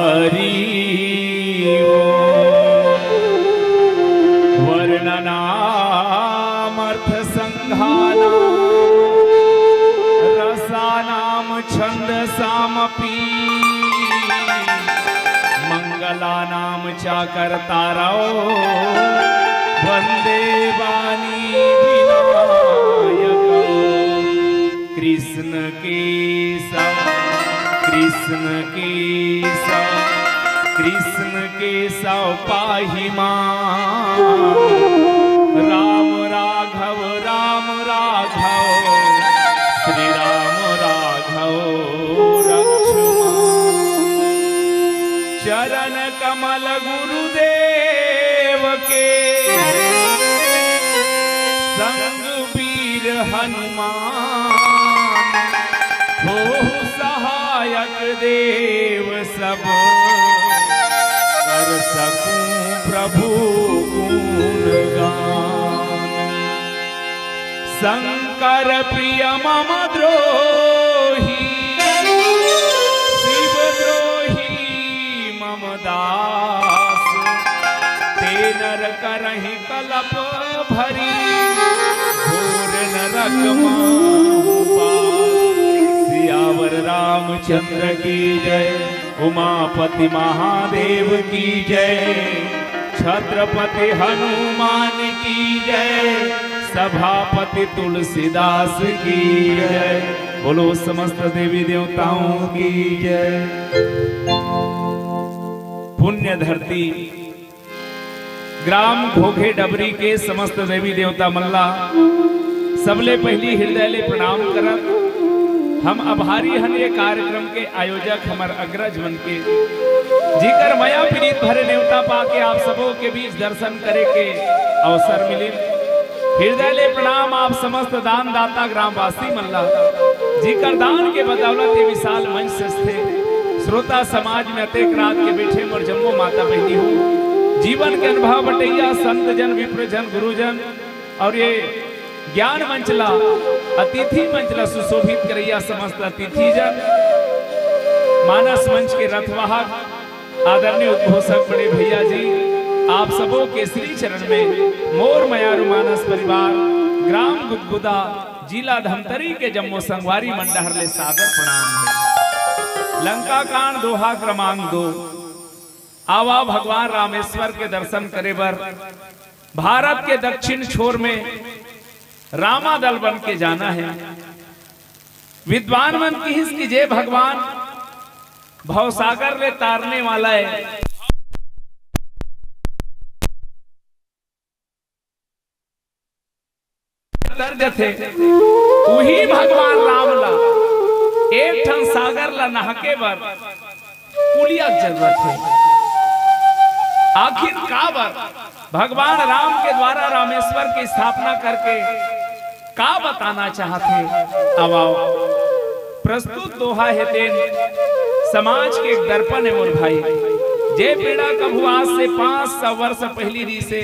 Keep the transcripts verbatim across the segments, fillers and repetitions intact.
हरि ओम। वर्णनामर्थसंघानां रसानां छंदसामपि मंगलानां चाकर्तारौ वंदे वाणी विनायकौ। कृष्ण केशव, कृष्ण केशव, कृष्ण केशव पाहि मां। राम राघव, राम राघव, श्री राम राघव रक्ष मां। चरण कमल गुरुदेव के, संग वीर हनुमान, हो सहायक देव सब, कर सकूं प्रभु गुणगान। शंकर प्रिय मम द्रोही, शिव द्रोही मम दास, ते नर करहिं कलप भरी, घोर नरक माहु पास। सियावर रामचंद्र की जय, उमापति महादेव की जय, छत्रपति हनुमान की जय, सभापति तुलसीदास की जय। बोलो समस्त देवी देवताओं की जय। पुण्य धरती ग्राम घोघे डबरी के समस्त देवी देवता मन ला सबले पहिली हृदय ले प्रणाम करत हम आभारी हन ये कार्यक्रम के आयोजक हमर अग्रज मन के, जिकर मया प्रीत भरे नेवता पाके आप सबो के बीच दर्शन करे के अवसर मिलिन। हृदय ले प्रणाम आप समस्त दानदाता ग्रामवासी मन ला, जिकर दान के बदौलत ये विशाल मंच सजथे। श्रोता समाज में अतेक रात के बैठे मोर जम्मो माता बहिनी हो, जीवन के अनुभव बटैया संत जन, विप्र जन, गुरुजन और ये ज्ञान मंच ला, अतिथि मंच ला सुशोभित करैया समस्त अतिथि जन, मानस मंच के रथवाहक आदरणीय उद्घोषक बड़े भैया जी, आप सबो के श्री चरण में मोर मयारू मानस परिवार, ग्राम गुदगुदा, जिला धमतरी के जम्मो संगवारी मन डहर ले सादर प्रणाम हे। लंका कांड दोहा क्रमांक दो। आवा भगवान रामेश्वर के दर्शन करे बर भारत के दक्षिण छोर में रामादल बन के जाना हे। विद्वान मन किहिस कि जे भगवान भवसागर ले तारने वाला हे, तर जथे, उही भगवान राम ला एक ठन सागर ला नहाके बर पुलिया के जरूरत हे। आखिर काबर भगवान राम के द्वारा रामेश्वर की स्थापना करके का बताना चाहत हे? अब आओ, प्रस्तुत दोहा हे तेन समाज के एक दर्पण हे मोर भाई। जे पीड़ा कभू आज से पाँच सौ वर्ष पहिली रिहिसे,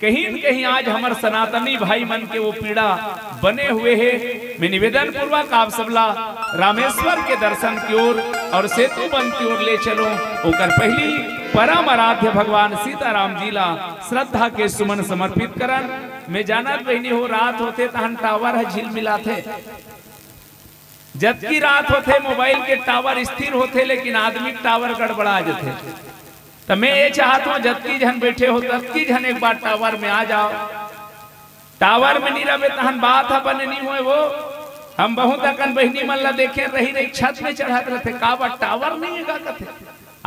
कहीं न कहीं आज हमर सनातनी भाई मन के वो पीड़ा बने हुए हे। मैं निवेदन पूर्वक आप सबला रामेश्वर के दर्शन की ओर और सेतु बंध की ओर ले चलो। ओकर पहिली परम आराध्य भगवान सीताराम जी ला श्रद्धा के सुमन समर्पित करन। मैं जानत बहिनी हो, रात होथे तहन टावर ह झिलमिलाथे। जतकी रात होथे मोबाइल के टावर स्थिर होथे, लेकिन आदमी के टावर गड़बड़ा जथे। त मैं ये चाहत हूँ, जतकी झन बैठे हो ततकी झन एक बार टावर में आ जाओ। टावर में नहीं रहबे तहन बात ह बने नहीं होए। वो हम बहुत अकन बहिनी मन ला देखे, रही रही छत में चढ़त रहथे, का बा टावर नहीं हे का कथे।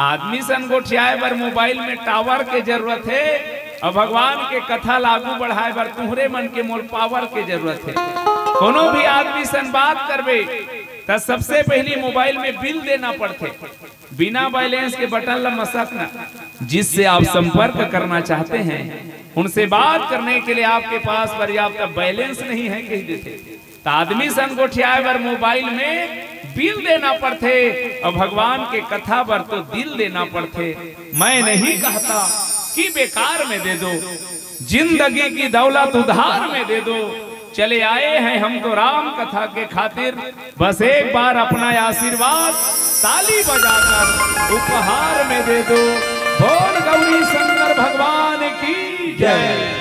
आदमी सन गोठियाए बर मोबाइल में टावर के जरूरत हे, और भगवान के कथा लागू बढ़ाए बर तुहरे मन के मोर पावर के जरूरत हे। कोनो भी आदमी सन बात करबे त सबसे पहली मोबाइल में बिल देना पड़थे। बिना बैलेंस के बटन ला मसकना। जिससे आप संपर्क करना चाहते हैं, उनसे बात करने के लिए आपके पास पर्याप्त बैलेंस नहीं है, कह देते। त आदमी सन गोठियाए बर मोबाइल में बिल देना पड़थे, और भगवान के कथा बर तो दिल देना पड़थे। मैं नहीं कहता कि बेकार में दे दो, जिंदगी की दौलत उधार में दे दो, चले आए हैं हम तो राम कथा के खातिर। बस एक बार अपना आशीर्वाद ताली बजाकर उपहार में दे दो। बोल गौरी शंकर भगवान की जय।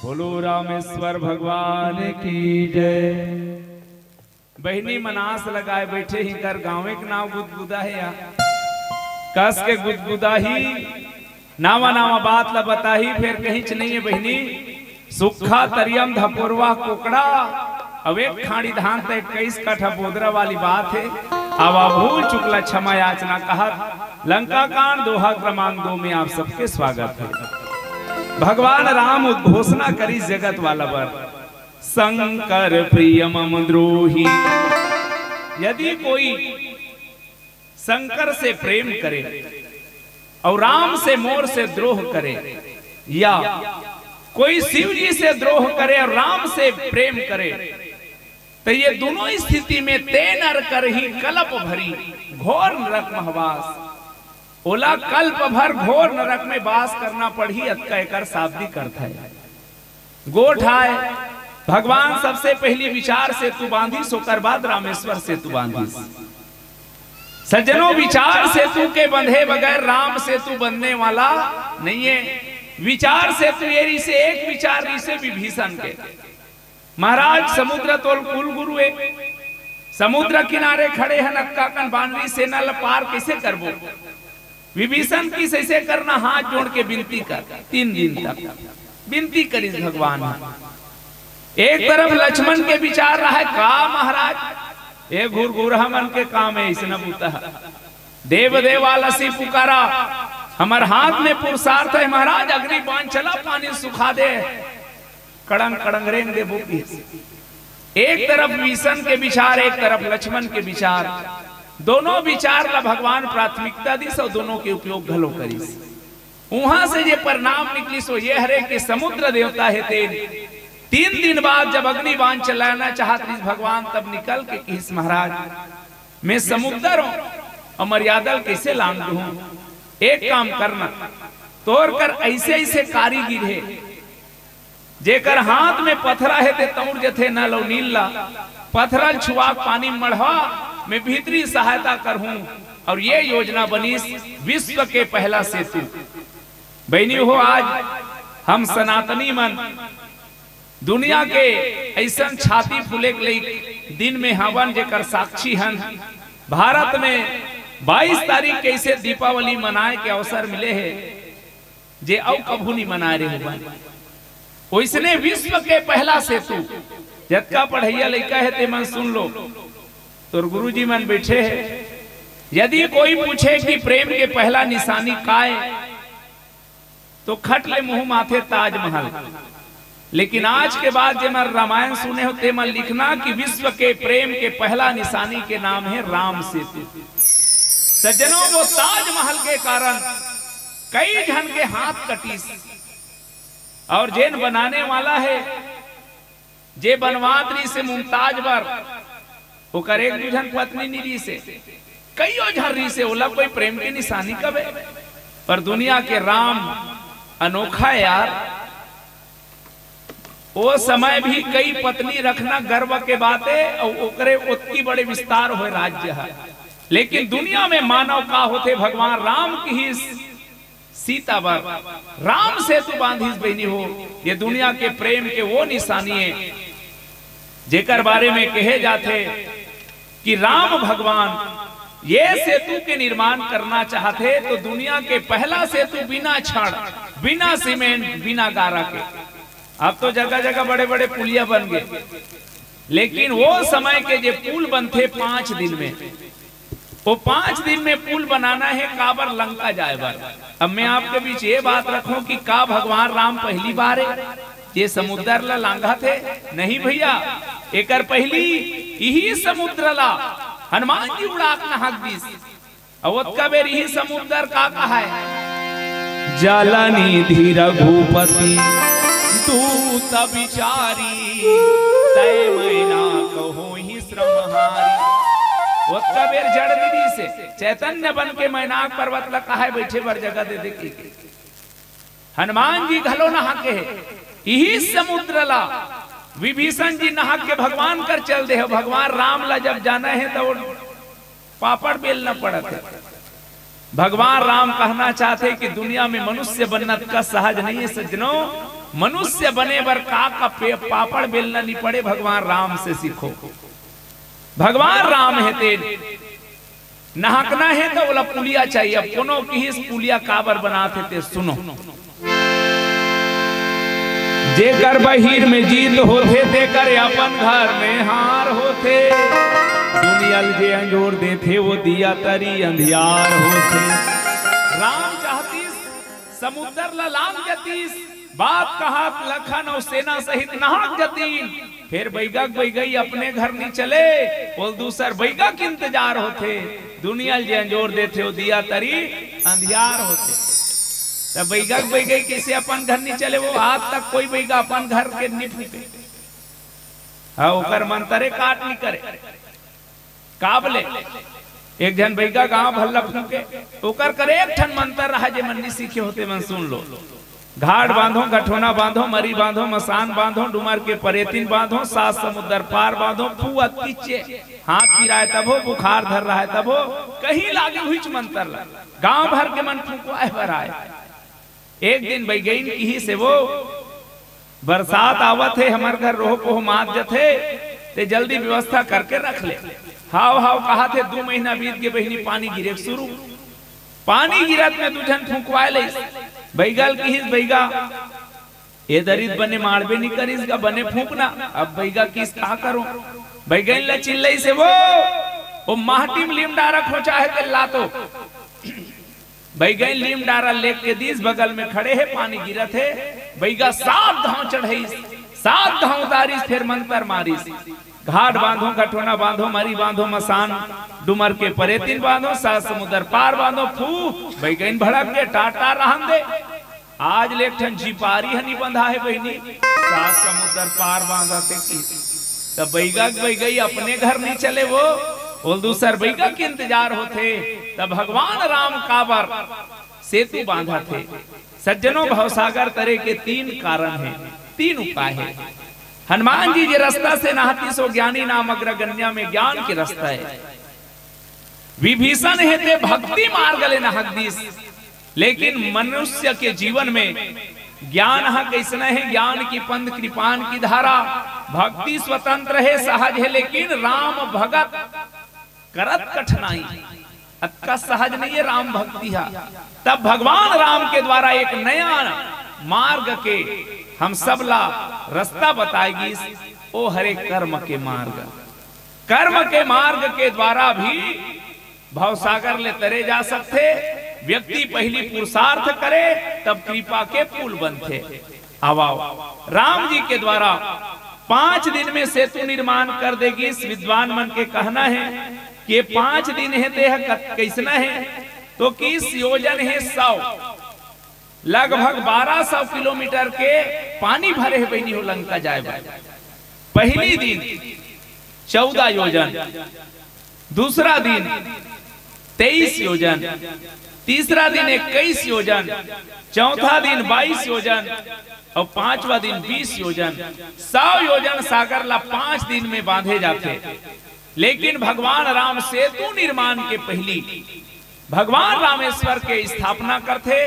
बोलो रामेश्वर भगवान की जय। बहिनी मन आस लगाए बइठे ही, कर गाँवे के नाव गुदगुदा हे या। कस के गुदगुदा ही, नावा नावा बात ला बताही, फेर कहींच नइ हे बहिनी। सुक्खा तरियम धपोरवा कोकड़ा, अउ एक खाड़ी धान त इक्कीस कठा बोदरा वाली बात हे। अब भूल चुकला क्षमा याचना कहत लंका कांड दोहा क्रमांक दो में आप सबके स्वागत हे। भगवान राम उद्घोषणा करिस जगत वाला बर, शंकर प्रिय मम द्रोही। यदि कोई शंकर से प्रेम करे अउ राम से मोर से द्रोह करे, या कोई शिव जी से द्रोह करे अउ राम से प्रेम करे, त ये दूनों स्थिति में ते नर करही कलप भरी घोर नरक महवास। ओला कल्प भर घोर नरक में बास करना पड़ही, अतका एकर शाब्दिक अर्थ हे। गोठ आय, भगवान सबसे पहिली विचार सेतु बांधिस, ओकर बाद रामेश्वर सेतु बांधिस। सज्जनों, विचार सेतु के बंधे बगैर राम सेतु बनने वाला नइ हे। विचार सेतु ये रिहिसे, एक विचार रिहिसे विभीषण के। महाराज, समुद्र तोर कुल गुरु हे, समुद्र किनारे खड़े हन, अतका कन बानरी सेना ल पार कइसे करबो? विभीषण कहिस अइसे करना, हाथ जोड़ के बिनती कर। तीन दिन तक बिनती करिस भगवान ह। एक तरफ लक्ष्मण के विचार रहय, का महाराज, ए घुरघुरहा मन के काम हे अइसना बूता ह। देव देव आलसी पुकारा, हमर हाथ में पुरुषार्थ हे महाराज, अग्नि बाण चला, पानी सुखा दे, कड़ंग कड़ंग रेंग देबो कहिस। एक तरफ विभीषण के विचार, एक तरफ लक्ष्मण के विचार, दोनों विचार ला भगवान प्राथमिकता दिस अउ दोनों के उपयोग घलो करिस। उहां से जे परिणाम निकलिस वो ये हरे कि समुद्र देवता हे तेन तीन दिन बाद जब अग्नि बाण चलाना चाहत रहिस भगवान, तब निकल के कहिस, महाराज, मैं समुद्र हूं अउ मर्यादा ल कइसे लांघ दूं? एक काम करना, तोर कर अइसे अइसे कारीगिर हे, जेकर हाथ में पथरा हे ते तौर जथे नल अउ नील ला, पथरा ल छुआ के पानी म मढ़वा, मैं भीतरी सहायता करहूं। अउ ये योजना बनिस विश्व के पहला सेतु। बहिनी हो, आज हम सनातनी मन दुनिया के अइसन छाती फूले के लइक दिन में हवन, जेकर साक्षी हन। भारत में बाईस तारीख के अइसे दीपावली मनाए के अवसर मिले हे, जे अउ कभू नइ मनाए रहे होवन। ओइसने विश्व के पहला सेतु, जतका पढ़इया लइका हे ते मन सुन लो, तोर गुरुजी मन बइठे हे। यदि कोई पूछे कि प्रेम के पहला निशानी काय, तो खट ले मुंह म आथे ताजमहल। लेकिन आज के बाद जे मन रामायण सुने हो, ते मन लिखना कि विश्व के प्रेम के पहला निशानी के नाम हे राम सेतु। सज्जनों, वो ताजमहल के कारण कई झन के हाथ कटिस, अउ जेन बनाने वाला हे, जे बनवात रहिस हे मुमताज बर, ओकर एक दू झन पत्नी नइ रहिस हे, कइयो झन रहिस हे, ओला कोई प्रेम के निशानी कबे? पर दुनिया के राम अनोखा हे यार। ओ समय भी कई पत्नी रखना गर्व के बात हे, अउ ओकरे ओतकी बड़े विस्तार होय राज्य ह। लेकिन दुनिया में मानव का होथे, भगवान राम कहिस सीता बर, राम सेतु बांधिस बहिनी हो। ये दुनिया के प्रेम के वो निशानी हे, जेकर बारे में कहे जाथे कि राम भगवान ये सेतु के निर्माण करना चाहथे, तो दुनिया के पहला सेतु बिना छड़, बिना सीमेंट, बिना गारा के। अब तो जगह जगह बड़े बड़े पुलिया बन गए, लेकिन वो समय के जे पुल बनथे पांच दिन में, वो पांच दिन में पुल बनाना हे, काबर लंका जाए बर। अब मैं आपके बीच ये बात रखूं कि का भगवान राम पहली बार हे जे समुद्र ला लांघत हे? नहीं भैया, एकर पहली इही समुद्र ला हनुमान जी उड़ा के नहाक दिस। अउ ओतका बेर इही समुद्र का कहाय, जलनिधि रघुपति दूत बिचारी, तय मैना कहो ही श्रमहारी। ओतका बेर जड़ निधि से चैतन्य बन के मैनाक पर्वत ला कहाय बइठे बर जगह दे दे के। हनुमान जी घलो नहा के हे। इही समुद्र ला विभीषण जी नहा के भगवान कर चल दे हे। भगवान राम ला जब जाना हे तो वो पापड़ बेलना पड़त हे। भगवान राम कहना चाहथे कि दुनिया में मनुष्य बनना अतका सहज नहीं हे सज्जनों। मनुष्य बने बर का का पे-, पापड़ बेलना नहीं पड़े, भगवान राम से सीखो। भगवान राम हे तेन नहाकना हे त ओला पुलिया चाहिए। अब कोनो किहिस पुलिया काबर बनात हे ते सुनो। जेकर बहिर में जीत होथे तेकर अपन घर में हार होथे। दुनिया ल जे अंजोर देथे वो दिया तरी अंधियार होथे। राम चाहतीस समुद्र ला लांघ जतीस, बात कहत लखन अउ सेना सहित नहाक जतीन। फेर बइगा के बइगई अपने घर नी चले, बोल दूसर बइगा के इंतजार होथे। दुनिया ल जे अंजोर देथे, वो दिया तरी अंधियार होथे। त बइगा के बइगई कइसे अपन घर नी चले, वो आज तक कोई बइगा अपन घर के नी फूके। हाँ, ओकर मंतरे काट नी करे। काबले एक झन बइगा गांव भर ल फूके, ओकर करे एक ठन मंतर रहा, जे मन नी सीखे होते मन सुन लो। घाट बांधो, गठोना बांधो, मरी बांधो, मसान बांधो, डूमर के परेतिन बांधो, सात समुद्र पार बांधो, फूअत किच्चे, हाथ पिराय तभो, बुखार धर रहा हे तभो, कहीं लागे हुईच मंतर ला। गांव भर के मन फूकवाय बर आय। एक दिन बइगइन किहिस हे वो, बरसात आवत हे, हमर घर रोह पोह मात जथे, ते जल्दी व्यवस्था करके रख ले। हाव हाव कहत हे, दू महीना बीत गे बहिनी, पानी गिरे के शुरू। पानी गिरत में दू झन फुंकवाय लइस। बइगा ल किहिस, "बइगा, ए दरी त बने माड़बे नइ करिस गा, बने फूंकना।" अब बइगा किहिस, "का करों?" बइगइन ल चिल्लइस हे, "वो, वो माटी म लीम डारा खोंचा हे, तेला ला तो।" बइगइन लीम डारा लेग के दिस, बगल में खड़े हे, पानी गिरत हे। बइगा सात घांव चढ़इस, सात घांव उतारिस, फेर मंतर मारिस, "घाट बांधो, कठोना बांधो, मरी बांधो, मसान डूमर के परेतिन बांधो, सात समुंदर पार बांधो।" फू, बइगइन भड़क गे, "टाटा रहन दे, आज ले एक ठन झिपारी ह नइ बंधा हे बहिनी, सात समुंदर पार बांधत हे कि।" त बइगा के बइगई अपने घर नइ चले वो, ओला दूसर बइगा के इंतजार होथे। त भगवान राम काबर सेतु बांधत हे? सज्जनों, भवसागर तरे के तीन कारण हे, तीन उपाय हे। हनुमान जी जे रस्ता से नहातिस, वो ज्ञानी नाम अग्रगण्या में ज्ञान के रस्ता हे। विभीषण हे ते भक्ति मार्ग ले नहक दिस, लेकिन मनुष्य के जीवन में ज्ञान ह कइसना हे? ज्ञान की पंथ कृपान की धारा, भक्ति स्वतंत्र हे, सहज हे, लेकिन राम भगत करत कठिनाई, अतका सहज नइ हे राम भक्ति ह। तब भगवान राम के द्वारा एक नया मार्ग के हम सब ला रस्ता बताय गिस, ओ हरे कर्म के मार्ग। कर्म के मार्ग के द्वारा भी भवसागर ले तरे जा सकथे। व्यक्ति पहिली पुरुषार्थ करे, तब कृपा के पुल बनथे। आवा, राम जी के द्वारा पांच दिन में सेतु निर्माण कर दे गिस। विद्वान मन के कहना हे कि ये पांच दिन हे ते ह कत-, कइसना हे, तो किस योजन हे सौ, लगभग बारह सौ किलोमीटर के पानी भरे हे बहिनी हो लंका जाय बर। पहिली दिन चौदह योजन, दूसरा दिन तेईस योजन, तीसरा दिन इक्कीस योजन, चौथा दिन बाईस योजन अउ पांचवा दिन बीस योजन। सौ योजन सागर ला पांच दिन में बांधे जाथे। लेकिन भगवान राम सेतु निर्माण के पहिली भगवान रामेश्वर के स्थापना करथे,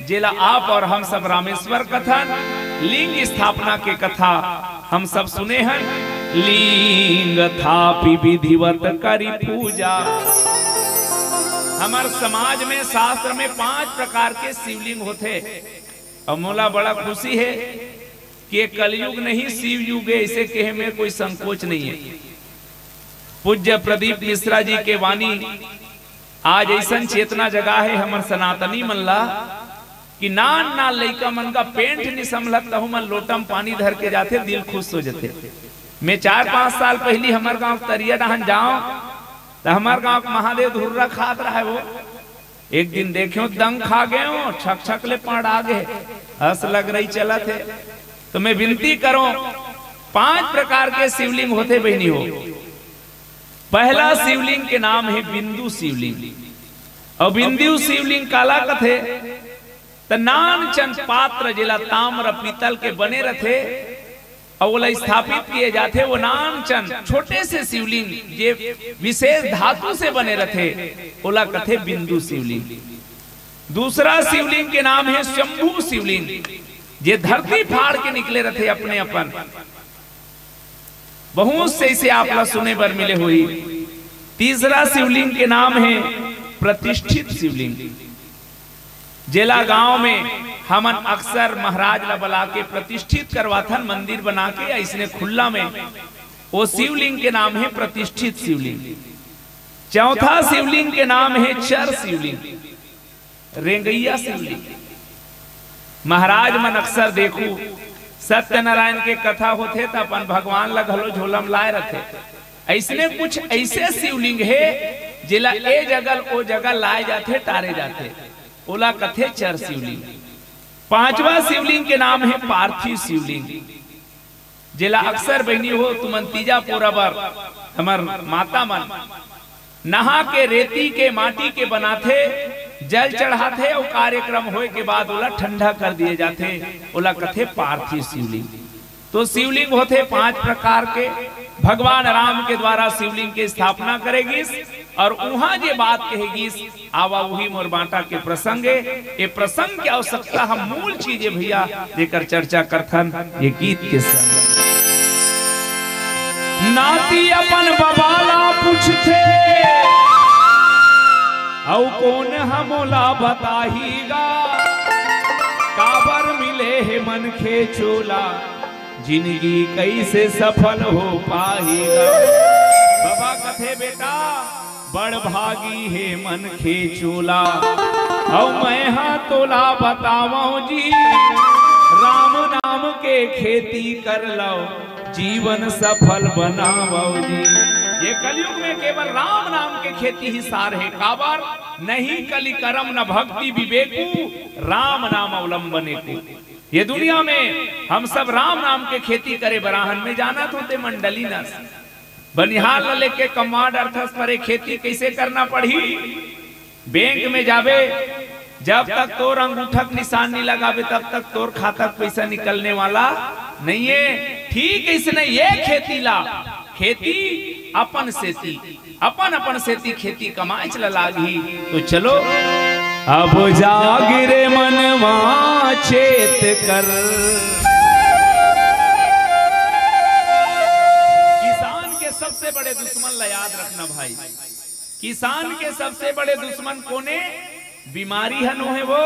जेला आप और हम सब रामेश्वर कथन। लिंग स्थापना के कथा हम सब सुने हन। लिंग थापि विधिवत करि पूजा। हमर समाज में, शास्त्र में पांच प्रकार के शिवलिंग होथे। अउ मोला बड़ा खुशी हे कि ये कलयुग नहीं, शिव युग हे, इसे कहे में कोई संकोच नहीं हे। पूज्य प्रदीप मिश्रा जी के वाणी आज अइसन चेतना जगाय हे हमर सनातनी मन ला कि नान नान लइका मन का पैंट नइ संभलत, तहू मन लोटा म पानी धर के जाथे, दिल खुश हो जथे। मैं चार पांच साल पहिली हमर गांव तरिया डहान जांव, त हमर गांव के महादेव धुर्रा खात रहय वो। एक दिन देखेंव, दंग खा गेंव, छक छक ले पड़ा गे, अस लग रही चलत हे। तो मैं विनती करों, पांच प्रकार के शिवलिंग होथे बहिनी हो। पहला शिवलिंग के नाम हे बिंदु शिवलिंग। अउ बिंदु शिवलिंग काला कथे? त नान चन पात्र, जेला ताम्र पीतल के बने रथे, अउ ओला स्थापित किए जाथे। वो नान चन छोटे से शिवलिंग, जे विशेष धातु से बने रथे, ओला कथे बिंदु शिवलिंग। दूसरा शिवलिंग के नाम हे शंभु शिवलिंग, जे धरती फाड़ के निकले रथे अपने अपन। बहुत से इसे आप ला सुने बर मिले होही। तीसरा शिवलिंग के नाम हे प्रतिष्ठित शिवलिंग, जेला गांव में हमन अक्सर महाराज ला बला के प्रतिष्ठित करवाथन, मंदिर बना के, अइसने खुल्ला में। वो शिवलिंग के नाम हे प्रतिष्ठित शिवलिंग। चौथा शिवलिंग के नाम हे चर शिवलिंग, रेंगइया शिवलिंग। महाराज मन अक्सर देखू, सत्यनारायण के कथा होथे त अपन भगवान ला घलो झोला म लाय रथे। अइसने कुछ अइसे शिवलिंग हे, जेला ए जगह ओ जगह लाय जाथे, टारे जाथे, ओला कथे चर शिवलिंग। पांचवा शिवलिंग के नाम हे पार्थिव शिवलिंग, जेला अक्सर बहिनी हो तुमन तीजा पोरा बर हमर माता मन नहा के रेती के माटी के बनाथे, जल चढ़ाथे अउ कार्यक्रम होए के बाद ओला ठंडा कर दिए जाथे, ओला कथे पार्थिव शिवलिंग। तो शिवलिंग होथे पांच प्रकार के। भगवान राम के द्वारा शिवलिंग के स्थापना करे गिस अउ उहां जे बात कहे गिस, आवा उही मोर बांटा के प्रसंग ए। ए प्रसंग के आवश्यकता हम मूल चीज ए भैया, जेकर चर्चा करथन ये गीत के संग। नाती अपन बबा ला पूछथे, अउ कोन ह मोला बताही गा, काबर मिले हे मनखे चोला, जिनगी कइसे सफल हो पाही गा। बाबा कथे, बेटा, बड़ भागी हे मनखे चोला, अउ मैं हा तोला बतावंव जी, राम नाम के खेती कर लव, जीवन सफल बनावव जी। ये कलयुग में केवल राम नाम के खेती ही सार हे। काबर? नहीं कलि करम न भक्ति विवेकु, राम नाम अवलंबनेकु। ये दुनिया में हम सब राम नाम के खेती करे बर आहन। में जानत होते मंडली नस बनिहार ल लेके कमवा डरथस, पर ये खेती कइसे करना पड़ही? बैंक में जाबे, जब तक तोर अंगूठा के निशान नइ लगाबे, तब तक तोर खाता के पइसा निकलने वाला नइये। ठीक अइसने ये खेती ला, खेती अपन सेती, अपन अपन सेती खेती कमाएच ल लागही। तो चलो, अब जाग रे मनवा चेत कर। किसान के सबसे बड़े दुश्मन ला याद रखना भाई, किसान के सबसे बड़े दुश्मन कोने? बीमारी ह नोहे वो।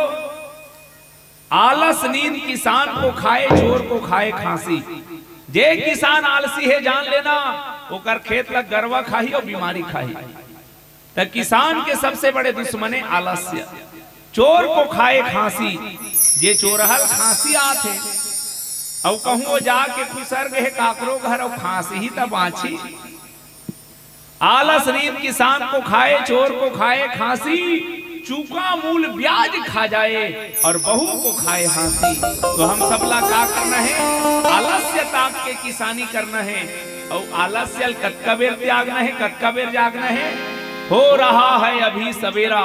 आलस नींद किसान को खाए, चोर को खाए खांसी। जे किसान आलसी हे, जान लेना, ओकर खेत ला गरवा खाही अउ बीमारी खाही। त किसान के सबसे बड़े दुश्मन हे आलस्य। चोर को खाए खांसी, जे चोरहा ल खांसी आथे, अउ कहूं वो जाके खुसर गे हे काकरो घर अउ खांसी ही त बांची। आलस नींद किसान को खाए, चोर को खाए खांसी, चूका मूल ब्याज खा जाए अउ बहू को खाए हांसी। तो हम सबला का करना हे? आलस्य त्याग के किसानी करना हे। अउ आलस्य ल कतका बेर त्यागना हे, कतका बेर जागना हे? हो रहा है अभी सवेरा,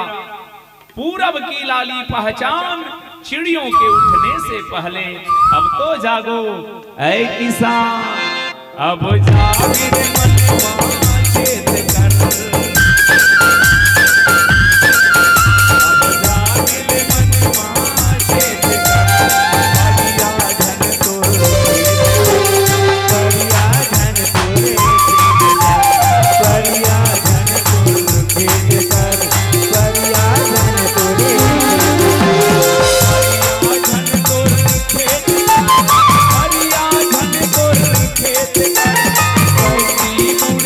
पूरब की लाली पहचान, चिड़ियों के उठने से पहले। अब तो जागो ऐ किसान, अब जाग रे मनवा चेत कर। अब जाग रे मनवा चेत कर। करिया धन तोर, करिया धन तोर, करिया धन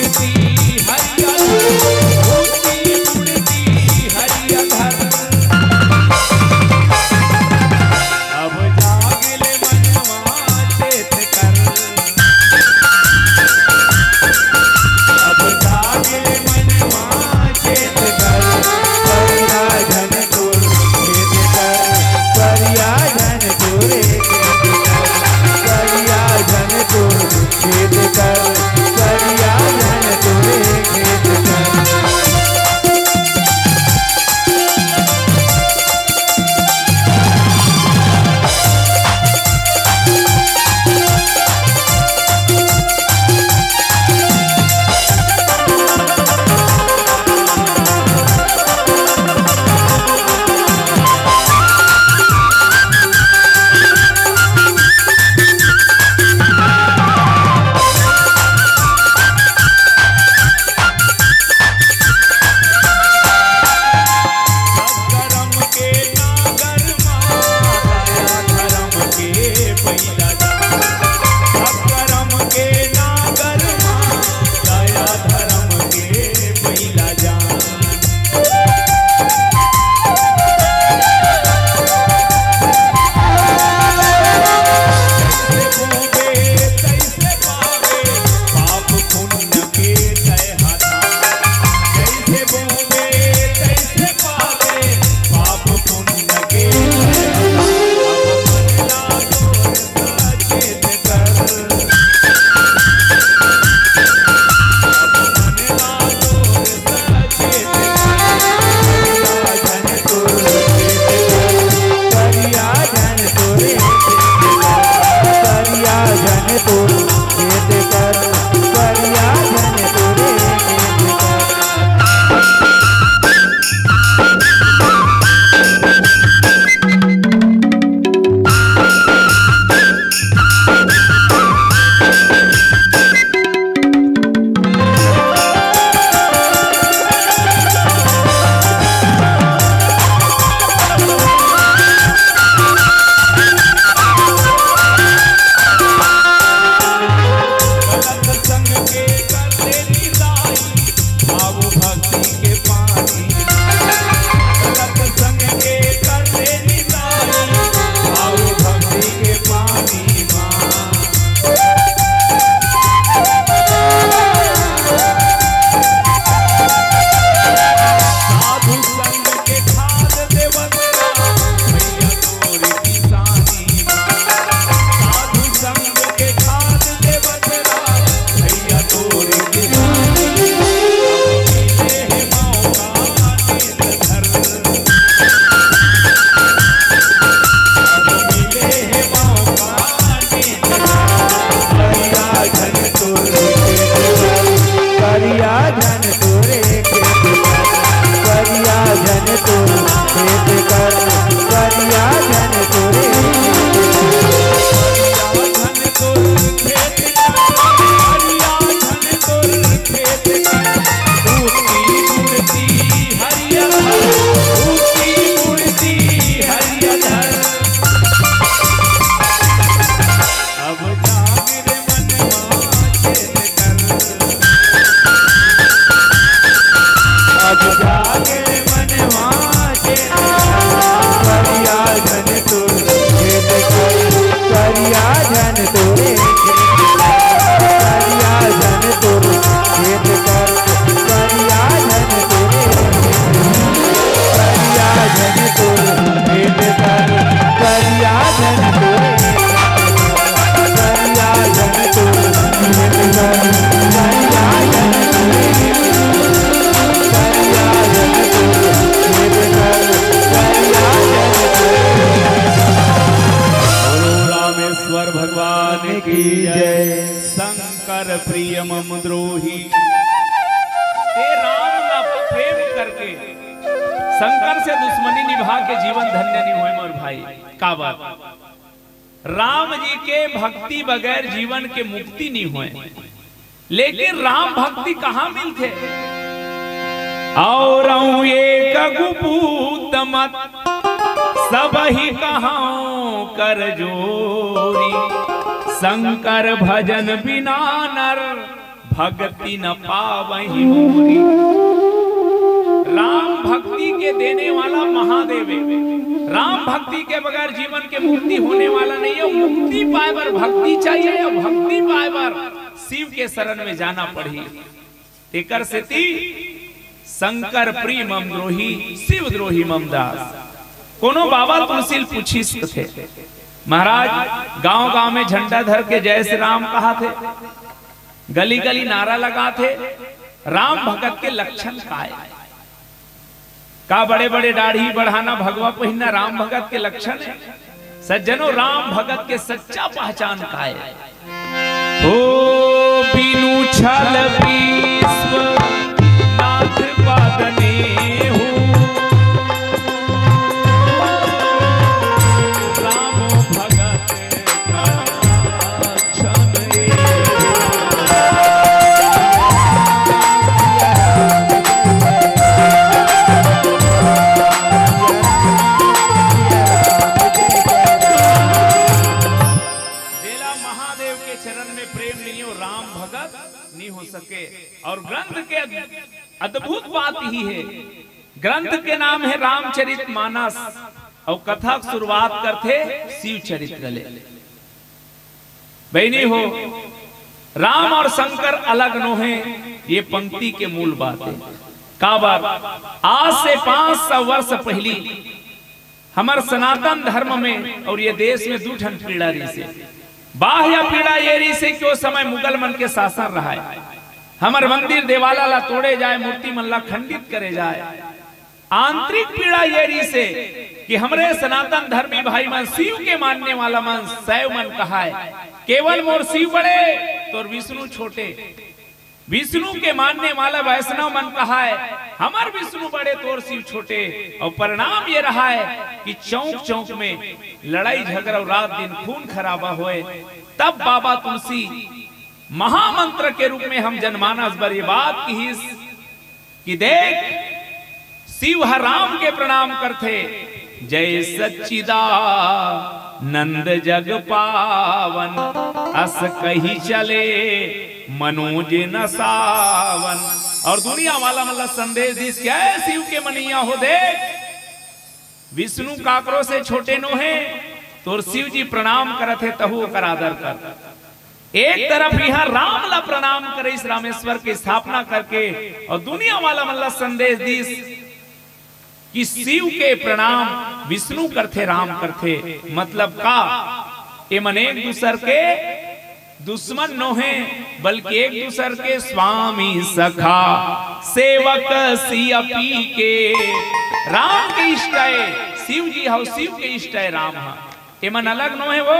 तोर। झन तोरे खेत कर, करिया झन तोर खेत कर, करिया झन तोरे राम जी के भक्ति बगैर जीवन के मुक्ति नहीं होय। लेकिन राम भक्ति कहाँ मिलथे? और एक गुपूत मत, सब ही कहां कर जोरी। शंकर भजन बिना नर, भक्ति न पावही मोरी। राम भक्ति के देने वाला महादेव है। राम भक्ति के बगैर जीवन के मुक्ति होने वाला नहीं है। मुक्ति पाए बर भक्ति चाहिए, या भक्ति पाए बर शिव के शरण में जाना पड़ही। तेकर सेती शंकर प्रिय मम द्रोही, शिव द्रोही मम दास। कोनो बाबा तुलसी ल पूछिस थे, महाराज, गांव गांव में झंडा धर के जय श्री राम कहा थे, गली गली नारा लगा थे, राम भगत के लक्षण का है? का बड़े बड़े दाढ़ी बढ़ाना, भगवा पहिनना राम भगत के लक्षण है? सज्जनों, राम भगत के सच्चा पहचान का है? ओ बिनु छल विश्व नाथ पादने हो, राम भगत महादेव के चरण में प्रेम नहीं हो, राम भगत नहीं हो सके। और ग्रंथ के अद्भुत बात यही है, ग्रंथ के नाम है रामचरित मानस, और कथा के शुरुआत करथे शिव चरित्र ले। बहनी हो, राम और शंकर अलग नो है, ये पंक्ति के मूल बात है। काबर? आज से पांच सौ वर्ष पहली हमर सनातन धर्म में और ये देश में दू ठन पीड़ा रहिसे। बाह्य पीड़ा ये रहिसे कि ओ समय मुगल मन के शासन रहा है, हमर मंदिर देवाला ला तोड़े जाए, मूर्ति मन ला खंडित करे जाए। आंतरिक पीड़ा ये रहिसे कि हमरे सनातन धर्मी भाई मन, शिव के मानने वाला मन, शैव मन कहाय, केवल मोर शिव बड़े, तोर विष्णु छोटे। विष्णु के मानने वाला वैष्णव मन कहाय, हमर विष्णु बड़े, तोर शिव छोटे। और परिणाम ये रहा है कि चौक चौक में लड़ाई झगड़ा और रात दिन खून खराबा होए। तब बाबा तुलसी महामंत्र के रूप में हम जनमानस बर ये बात किहिस कि देख, शिव ह राम के प्रणाम करथे, जय सच्चिदानंद जग पावन, अस कही चले मनोज न सावन। और दुनिया वाला मन ला संदेश दिस, क्या है शिव के मनैया हो, देख, विष्णु काकरो से छोटे नो है, तोर शिव जी प्रणाम करत हे, तहु ओकर आदर कर। एक तरफ यहाँ राम ला प्रणाम करिस, रामेश्वर की स्थापना करके, और दुनिया वाला मन ला संदेश दिस कि शिव के प्रणाम विष्णु करथे, राम करथे। मतलब का? ये मन एक दूसर के दुश्मन नो है, बल्कि एक दूसर के स्वामी सखा सेवक सियपी के। राम के इष्ट है शिव जी, हो शिव के इष्ट है राम। हा, ये मन अलग नो है वो।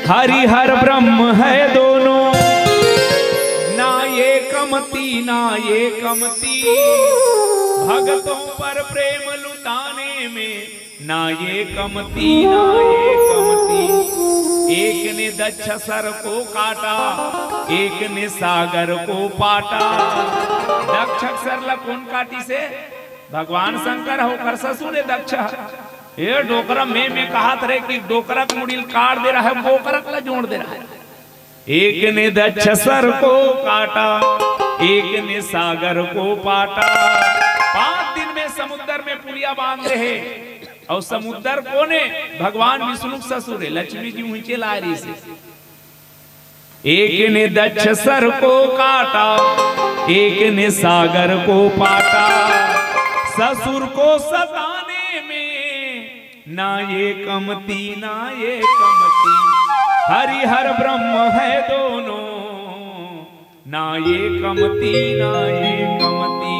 हरि हर ब्रह्म है दोनों, ना एक कमती ना ये कमती, भगतों पर प्रेम लुटाने में ना ये कमती, ना ये कमती। एक ने दक्षसर को काटा, एक ने सागर को पाटा। दक्षसर ला कोन काटिस हे? भगवान शंकर ह, ओकर ससुर हे दक्ष। ए डोकरा, मैं, मैं कहत रहे कि डोकरा के मुड़ी ल काट दे रहा है, बोकरा ला जोड़ दे रहा है। एक ने दक्षसर को काटा, एक ने सागर को पाटा। पांच दिन में समुद्र में पुलिया बांध दे हे। अउ समुद्र कोन हे? भगवान विष्णु के ससुर हे, लक्ष्मी जी उहिंचे लाय रहिस हे। एक ने दक्षसर को काटा, एक ने सागर को पाटा। ससुर को सताने में ना ये कमती, ना ये कमती। हरि हर ब्रह्म है दोनों, ना ये कमती, ना ये कमती।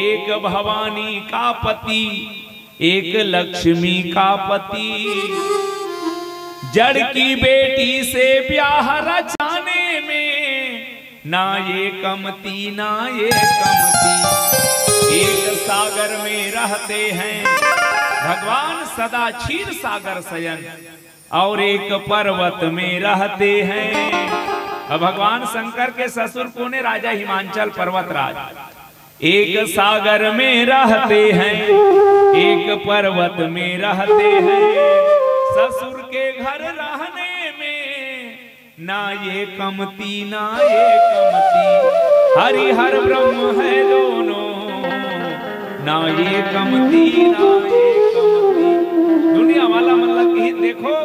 एक भवानी का पति, एक लक्ष्मी का पति। जड़ की बेटी से ब्याह रचाने में ना ये कमती, ना ये कमती। एक सागर में रहते हैं भगवान सदा क्षीर सागर शयन, और एक पर्वत में रहते हैं। अब भगवान शंकर के ससुर कोन हे? राजा हिमांचल पर्वतराज। एक सागर में रहते हैं, एक पर्वत में रहते हैं। ससुर के घर रहने में ना ये कमती, ना ये कमती। हरि हर ब्रह्म है दोनों, ना ये कमती, ना ये कमती। दुनिया वाला मन ला कही, देखो,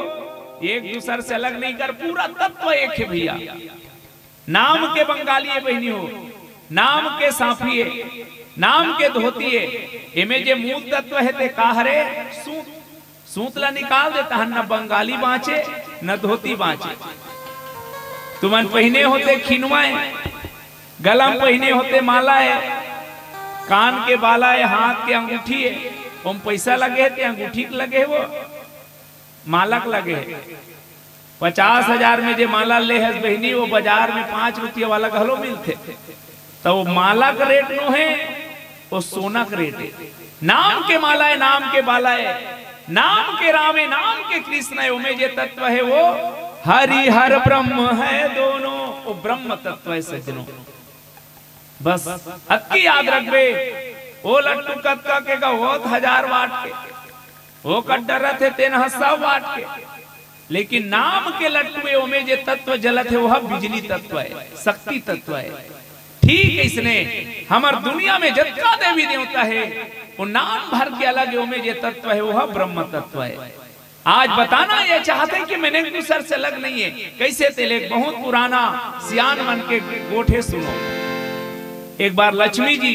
एक दूसर से अलग नहीं कर, पूरा तत्व एक हे भैया। नाम के बंगाली हे बहिनी हो, नाम के साफी हे, नाम के धोती हे। एमे जे मूल तत्व हे ते का हरे? सूत। सूत ला निकाल दे तहन न बंगाली बांचे, न धोती बांचे। तुमन पहिने होते खिनवा हे, गला म पहिने होते माला हे, कान के बाला हे, हाथ के अंगूठी हे, ओम पैसा लगे हे ते अंगूठी के लगे हे वो, माला के लगे हे। पचास हजार में जे माला ले हस बहिनी, वो बाजार में पांच रुपया वाला घलो मिलथे। त वो माला के रेट नो हे, वो सोना के रेट हे। नाम के माला हे, नाम के बाला हे, नाम के राम हे, नाम के कृष्ण हे, ओमे जे तत्व हे वो हरि हर ब्रह्म हे दोनों, वो ब्रह्म तत्व हे सज्जनों। बस अतकी याद रखबे, वो लट्टू कतका के गा, वो त हजार वाट के, वो कट डरत हे तेन ह सौ वाट के, लेकिन नाम के लट्टू हे, ओमे जे तत्व जलत हे, वो ह बिजली तत्व हे, शक्ति तत्व हे। ठीक इसने हमर दुनिया में जतका देवी देवता हे, वो नाम भर के अलग हे, ओमे जे तत्व हे, वो ह ब्रह्म तत्व हे। आज बताना ये चाहत हे कि मैं एक दूसर से अलग नहीं हे। कैसे तेला? एक बहुत पुराना सियान मन के गोठ हे, सुनो। एक बार लक्ष्मी जी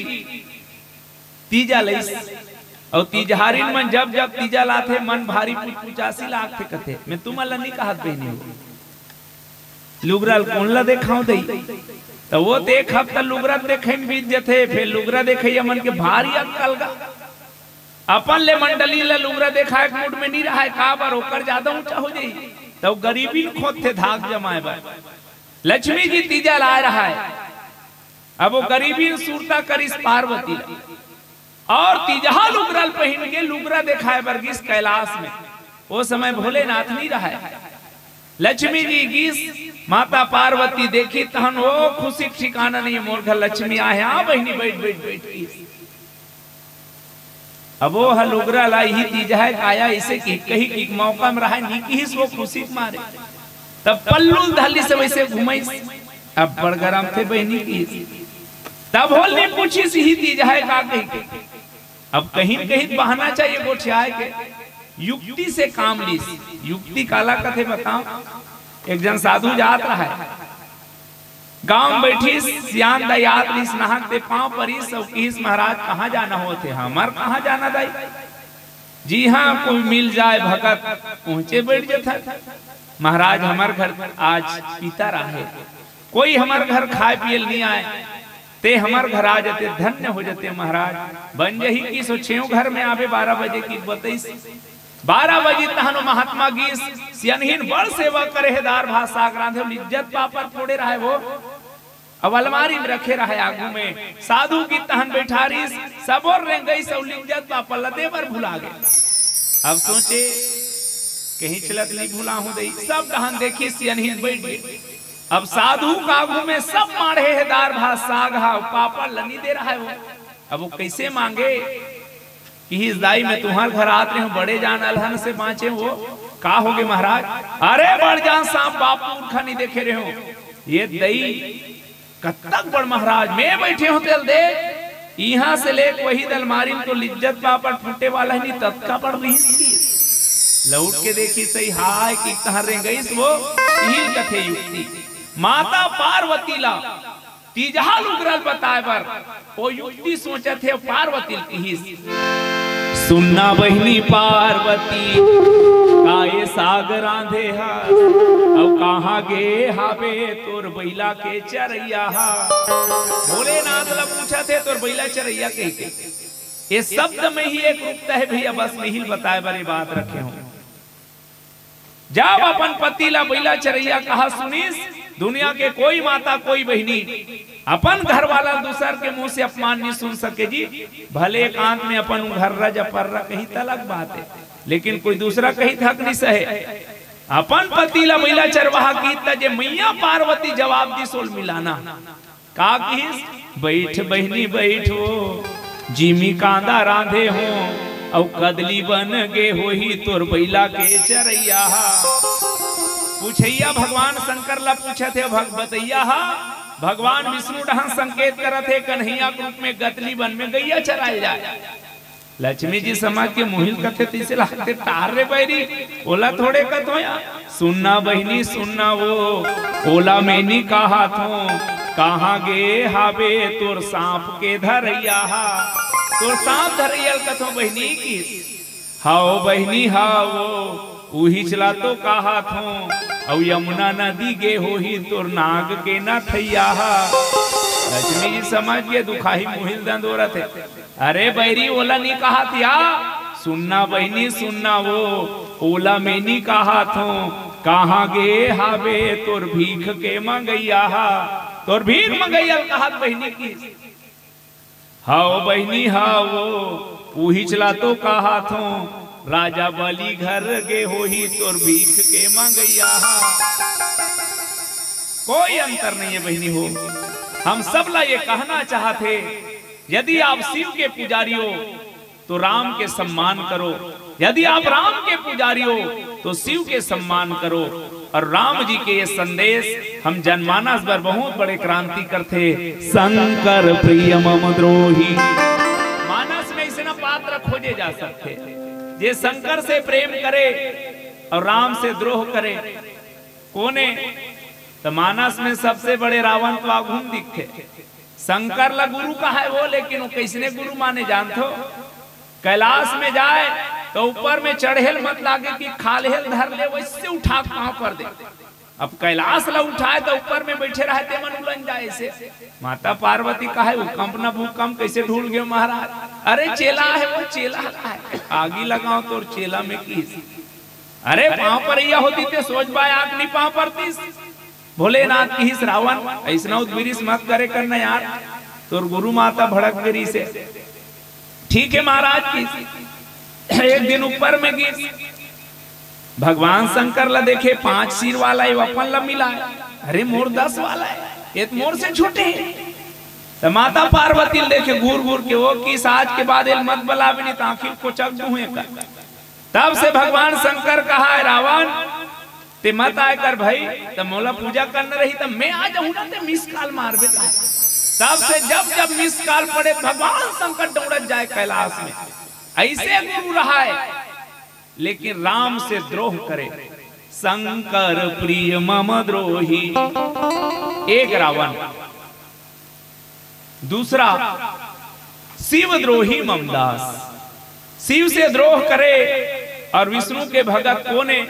तीजा लइस, अउ तीजहारिन मन जब जब तीजा लाथे, मन भारी पुचपुचासी लागथे कथे। मैं तुमन ला नहीं कहत बहिनी हो, लुगरा ल कोन ला देखाव दई? त वो त एक हफ्ता लुगरा देखे में बीत जथे, फेर लुगरा देखइया मन के भारी अक्कल गा। अपन ले मंडली ला लुगरा देखाय के मूड में नहीं रहय, काबर ओकर ज्यादा ऊंचा हो जाही, त वो गरीबी ल खोदथे धाक जमाय बर। लक्ष्मी जी तीजा लाय रहय, अब वो गरीबी ल सुरता करिस पार्वती ला। अउ तीजहा लुगरा ल पहिन के लुगरा देखाय बर गिस कैलाश में। वो समय भोलेनाथ नहीं रहय। लक्ष्मी जी गिस, माता पार्वती देखिस तहन वो खुशी के ठिकाना नहीं हे, मोर घर लक्ष्मी आहे, आ बहिनी बइठ, बइठ, बइठ गिस। अब वो ह लुगरा ला इही तीजहा के आय, अइसे कहि के मौका में रहय, नहीं किहिस वो खुशी के मारे। तब पल्लू ल धर लिस वइसे घुमइस, अब्बड़ गरमथे बहिनी किहिस। तब भोले नहीं पूछिस इही तीजहा का कहि के। अब कहीं न कहीं बहाना चाहिए गोठियाय के, युक्ति से काम लिस। युक्ति काला कथे बताव? एक झन साधु जात रहय, गांव में बइठिस, सियान दाई आत रहिस, नहा के पांव परिस अउ किहिस, महाराज कहां जाना होथे? हमर कहां जाना दाई, जिहां कोई मिल जाय भगत, उहेंचे बइठ जथन। महाराज हमर घर आज पितर आहे, कोई हमर घर खाय पिये ल नहीं आय, तें हमर घर आ जते, धन्य हो जते महाराज। बन जही किहिस, छेंव घर में आबे बारह बजे कहि के बतइस। बारह बजे तहन वो महात्मा गिस, सियनहिन बड़ सेवा करे हे, दार भात साग रांधे, इज्जत पापर फोड़े रहय वो। अब अलमारी में रखे रहे आगू में, साधु की तहन बैठा रहिस, सबो रेंगइस अउ लिज्जत पापड़ ल दे बर भुला गे। अब सोचे, कहीं चलत नहीं भुला हूं दई, सब डहन देखिस, सियनहिन बैठ गे। अब साधु का आगू में सब माढ़े हे दार भात साग हा, पापड़ ल नी दे रहा है वो। अब वो कैसे मांगे? किहिस दाई, मैं तुम्हार घर आत रहे हूं, बड़े जान अलहन से बांचे हो। का होगे महाराज? अरे बड़ जान सांप बाप पुरखा नहीं देखे रहे हो। ये दई कतक बड़ महाराज, मैं बैठे हूं तेल दे, इहां से लेके वही दलमारी में तो लिज्जत पापड़ फूटे वाला ही नहीं, ततका बड़ रहिस की। लौट के देखिस, सही हाय कि कहां रेंगइस वो, इही कथे युक्ति। माता पार्वती ला तीजहा लुगरा ल बताए बर ओ युक्ति सोचत हे, पार्वती ल किहिस, सुनना बहिनी पार्वती, का ए साग रांधे हस, अउ कहां गे हाबे तोर बइला के चरइया हा? भोलेनाथ ल पूछत हे, तोर बइला चरइया कहिके। ए शब्द में ही एक रूपता हे भैया, बस मिहिल बताए बर ए बात रखे हूं। जब अपन पति ला बइला चरइया कहा सुनिस, दुनिया के कोई माता, कोई बहिनी अपन घर वाला दूसर के मुंह से अपमान नहीं सुन सके जी। भले एकांत में अपन घर रज पर कही त अलग बात है, लेकिन कोई दूसरा कही थक नहीं सहे। अपन पति ला बइला चरवाहा की त जे मैया पार्वती जवाब दिस ओल मिलाना। का किहिस? बइठ बहिनी बइठ वो, जिमी कांदा रांधे हों, अउ कदली बन गे होही तोर बइला के चरइया हा। पूछइया भगवान शंकर ला पूछत हे, भग-, बतइया हा भगवान विष्णु डहन संकेत करत हे, कन्हैया के रूप में कदली बन में गइया चराए जाए। लक्ष्मी जी समझ के मुहिल कथे, तइसे लागथे, टार रे बैरी, ओला थोड़े कथों या। सुनना बहिनी, सुनना वो, ओला मैं नी कहाथों, कहां गे हाबे तोर सांप के धरइया हा। तोर सांप धरइया ल कथों बहिनी की। हाओ बहिनी, हाओ, उहीच ला तो कहाथों, अउ यमुना नदी गे होही तोर नाग के नथइया हा। लक्ष्मी जी समझ के दुखाही मुहिल दंदोरत हे। अरे बैरी, ओला नी कहात या। सुनना बहिनी, सुनना वो, ओला मैं नी कहाथों, कहां गे हाबे तोर भीख के मंगइया हा, तोर भीख मंगइया ल कहात बहिनी की। हाओ बहिनी, हाओ, उहीच ला तो कहाथों, राजा बलि घर गे होही तोर भीख के मंगइया हा। कोई अंतर नहीं है बहिनी हो, हम सब ला ये कहना चाहत हे, यदि आप शिव के पुजारी हो तो राम के सम्मान करो, यदि आप राम के पुजारी हो तो शिव के सम्मान करो। अउ राम जी के ये संदेश हम जनमानस बर बहुत बड़े क्रांति करथे। शंकर प्रिय मम द्रोही। मानस में अइसना पात्र खोजे जा सकथे, जे शंकर से प्रेम करे अउ राम से द्रोह करे। कोने? त मानस में सबसे बड़े रावण तो आघू म दिखथे। शंकर ला गुरु कहाय वो, लेकिन वो कइसने गुरु माने जानथो? कैलाश में जाय त ऊपर में चढ़े ल मत लागे कि खाल्हे ल धर ले, वइसे उठा के पांव पर दे। अब कैलाश ला उठाय त ऊपर में बइठे रहय ते मन उलझ जाय अइसे। माता पार्वती कहाय, "भूकंप न भूकंप, कइसे ढूल गे महाराज?" अरे चेला हे वो, चेला हे, आगी लगावं तोर चेला में किहिस। अरे पांव परइया होतिस ते सोझ बाय आके नी पांव परतिस। भोलेनाथ किहिस, "रावण, अइसना उद्बिरिस मत करे कर न यार, तोर गुरु माता भड़क गे रिहिसे।" ठीक हे महाराज, किहिस। एक दिन ऊपर में गिस, भगवान शंकर ला देखे, पांच सिर वाला हे, अपन ला मिलाय, "अरे मोर दस वाला हे, ये त मोर से छोटे हे।" त माता पार्वती ल देखे घूर घूर के, वो किहिस, "आज के बाद एला मत बलाबे, नी त आंखी ल कोचक दूहूं एकर।" तब से भगवान शंकर कहाय, "रावण, ते मत आय कर भई, त मोला पूजा करना रही त मैं आ जाहूं ना, ते miss call मारबे।" तब से जब जब miss call पड़े, भगवान शंकर दौड़त जाय कैलाश में। अइसे गुरु रहय, लेकिन राम से द्रोह करे। शंकर प्रिय मम द्रोही, एक रावण, दूसरा शिव द्रोही मम दास। शिव से द्रोह करे अउ विष्णु के भगत कोने?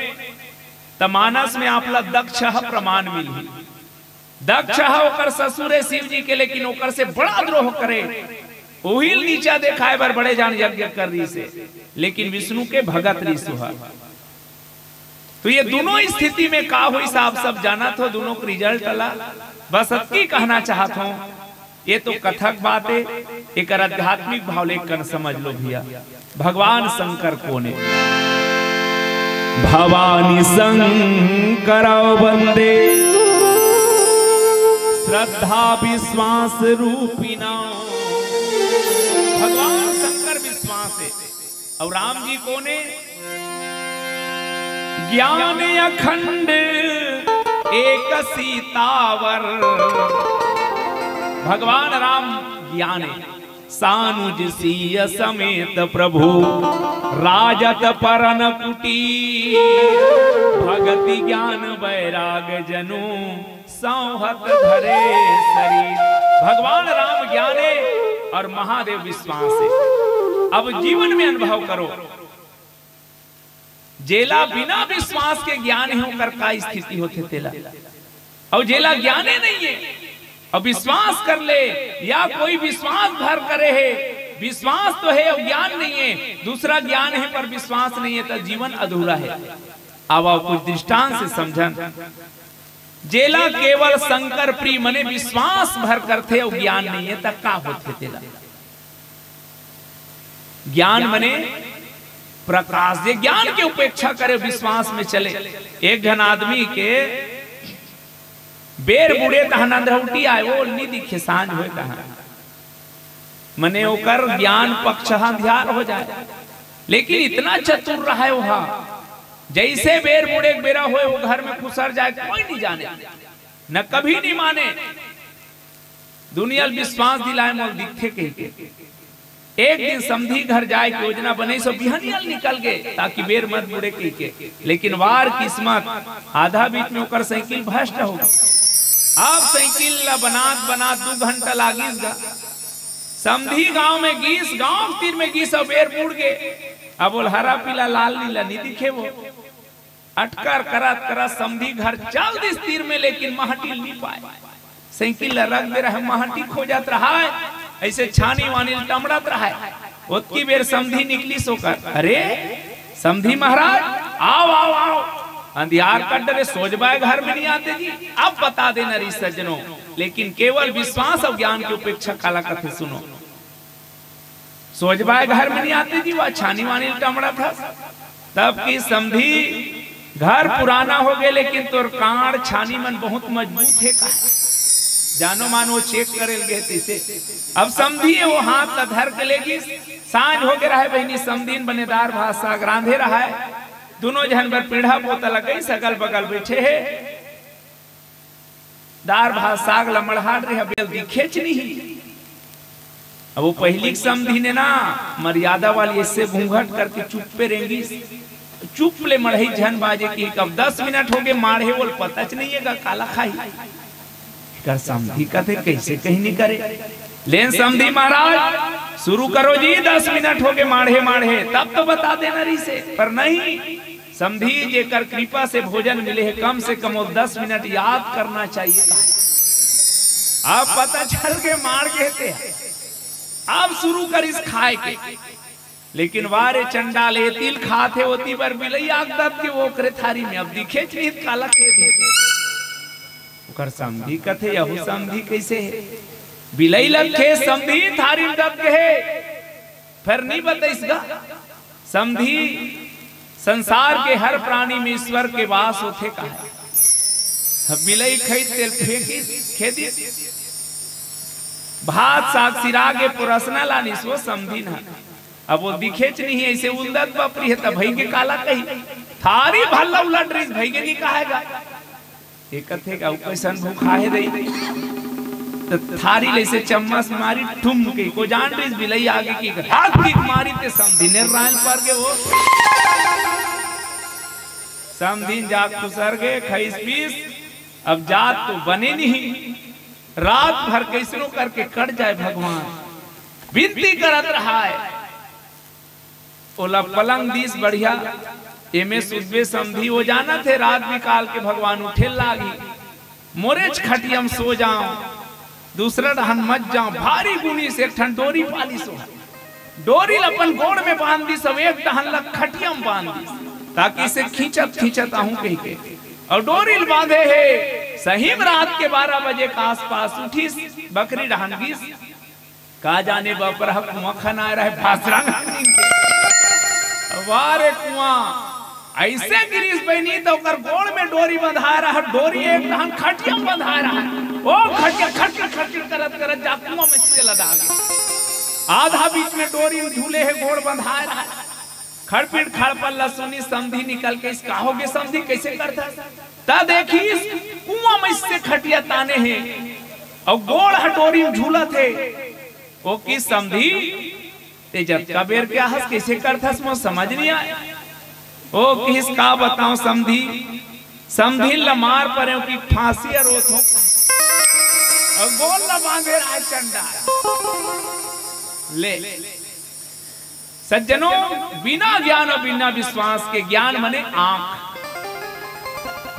त मानस में आप ला दक्ष ह प्रमाण मिलही। दक्ष ह ओकर ससुर हे शिव जी के, लेकिन ओकर से बड़ा द्रोह करे, ओही ल नीचा देखाय बर बड़े जान यज्ञ कर रिहिसे, लेकिन विष्णु के भगत रिहिस ओह। तो ये दोनों स्थिति में का होइस, आप सब जानत हो, दोनों के result ला। बस अतकी कहना चाहत हूँ, ये तो कथक बात है, एकर आध्यात्मिक भाव ले कन समझ लो भैया। भगवान शंकर कोने? भवानी शंकर वंदे, श्रद्धा विश्वास रूपिणा। भगवान शंकर विश्वास है। और राम जी कोने? ज्ञान अखंड एक सीतावर। भगवान राम ज्ञाने, सानुज सीय समेत प्रभु, राजत परन कुटी, भगति ज्ञान बैराग जनु, सौहत धरे शरीर। भगवान राम ज्ञाने और महादेव विश्वास है। अब जीवन में अनुभव करो, जेला बिना विश्वास के ज्ञान है, ओकर का स्थिति होथे तेला। और जेला ज्ञाने नहीं है, और विश्वास कर ले, या कोई विश्वास भर करे है, विश्वास तो है और ज्ञान नहीं है, दूसरा ज्ञान है पर विश्वास नहीं है, तो जीवन अधूरा है। अब आओ कुछ दृष्टांत से समझन। जेला केवल शंकर प्रिय मने विश्वास भर करथे अउ ज्ञान नहीं है, त का होथे तेला? ज्ञान मने प्रकाश, जे ज्ञान के उपेक्षा करे, विश्वास में चले। एक झन आदमी के बेर बुड़े तहन अंधरौटी आए, वो नी दिखे, सांझ होए तहन। मने ओकर ज्ञान पक्ष ह अंधियार हो जाए, लेकिन इतना चतुर रहे ओहा, जैसे बेर बुड़े के बेरा होए, वो घर में खुसर जाए, कोई नहीं जाने, न कभी नहीं माने। दुनिया ल विश्वास दिलाए, मोल दिखथे कह के। एक दिन समधी घर जाए के योजना बने, सो बिहनिया ल निकल गए, ताकि बेर मत बुड़े कह के। लेकिन वार किस्मत, आधा बीच में ओकर साइकिल भ्रष्ट हो गई। अब साइकिल ला बनात बनात दू घंटा लागिस गा। समधी गांव में गीस, गांव तीर में गीस, अब बेर बुड़ गए। अब बोल हरा पीला लाल नीला नहीं दिखे वो। अटकर करत करत समधी घर चल दिस तीर में, लेकिन महटी ल नी पाए। साइकिल ला रख दे रहे, महटी खोजत रहाय, ऐसे छानी वानी ल टमड़त रहाय। ओतकी बेर समधी निकलिस ओकर, "अरे समधी महाराज, आओ, आओ, आओ, अंधियार कर डरे, सोझ बाय घर में नहीं आते जी।" अब बता देना रही सज्जनों, लेकिन केवल विश्वास और ज्ञान की उपेक्षा काला कथे, सुनो। सोझ बाय घर में नहीं आते जी, वह छानी वानी टमड़ा था। तब की समधी घर पुराना हो गए, लेकिन तोर कांड़ छानी मन बहुत मजबूत हे का। जानो मानो चेक करे लगे तैसे। अब समधी वो हाथ ला धर के लेगी। सांझ हो गए रहे बहिनी, समधीन बने दार भात साग रांधे रहे। दोनों झन बर पीढ़ा पोता लगई, सगल बगल बैठे हे। दार भात साग ल मढ़ात रहे, अब एला दिखेच नहीं। अब वो पहिली के समधी ने ना, मर्यादा वाली ऐसे घूंघट करके चुप्पे रेंगिस। चुप ले मढ़ई झन बाजे कि अब दस मिनट हो गए, माढ़े ओला पताच नहीं हे गा, काला खाही। एकर समधी कथे, "कैसे कहीं नहीं करे।" लेन समधी महाराज, शुरू करो जी, दस मिनट हो गए माढ़े माढ़े, तब तो बता देना रहिसे, पर नहीं। समधी जेकर कृपा से भोजन मिले हे, कम से कम वो दस मिनट याद करना चाहिए। अब पता चल के माढ़ के ते, अब शुरू करिस खाए के। लेकिन वारे चंडाल, एती ल खात हे, ओती बर बिलई आग दत के वो ओकरे थारी में, अब दिखेच नहीं काला के दी। ओकर समधी कथे, "यहू समधी कैसे हे?" बिलई लगथे समधी थारी में दत के हे। फिर नहीं बताइस गा। समधी, संसार के हर प्राणी में ईश्वर के वास होथे कहा। अब बिलई खई तेल फेंकिस, खेदिस। भात साग सिरा के परोसना लानिस वो समधी न। अब वो दिखेच नहीं, ऐसे उलदत बपरी हे, तब भई के काला कही। थारी भल्ला उलट रही, भई के नहीं कहा गा। ये कथे का, "अउ कैसन भूखा हे दई?" तो थारी ले से चम्मच मारी, ठुम के को जान रही बिलई आगे की हाथ किक मारी, ते समधी ने रायल पर के वो समधीन जाग खुसर गए, खईस पीस। अब जात तो बने नहीं, रात भर कैसनो करके कट जाए भगवान, विनती करत रहाय। ओला पलंग दीस बढ़िया, एमे सुतबे समधी। वो जानत हे रात बिकाल के भगवान उठे लागी, मोरेच खटियम सो जाओ, दूसरा डहन मत जाओ। भारी गुनी से एक ठन डोरी पालिस हो, डोरी ल अपन गोड़ में बांध दीस, अब एक डहन ल खटियम बांध दीस। ताकि इसे खींचत खींचत आहूं कहिके। अउ डोरी ल बांधे हे। सही म रात के बारह बजे के आसपास उठिस, बकरी डहान गिस। का जाने बपरा ह कुआं खनाय रहे, भासरा घानी के। वाह रे कुआं, अइसे गिरिस बहिनी, त ओकर गोड़ में डोरी बंधाय रहे, डोरी एक डहान खटिया म बंधाय रहे। ओ खटिया खटखट खटखट करत करत जा कुआं में से लदा गे। आधा बीच में डोरी झूले हे, गोड़ बंधाय रहे। खड़पिड़ खड़पड़ ल सुनिस, समधी निकल के कहिस, "का होगे समधी, कइसे करथस?" त देखिस, कुआं म से खटिया ताने हे, अउ गोड़ ह डोरी म झूलत हे। ओ कहिस, "समधी, ते जतका बेर के आहस, कइसे करथस, मोर समझ नइ आय।" ओ कहिस, "का बतांव समधी, समधी ल मार परेंव कि फांसी अरोथंव।" अउ गोड़ ल बांधे रहे चंडाल। ले, सज्जनों, बिना ज्ञान अउ बिना विश्वास के, ज्ञान मने आंख,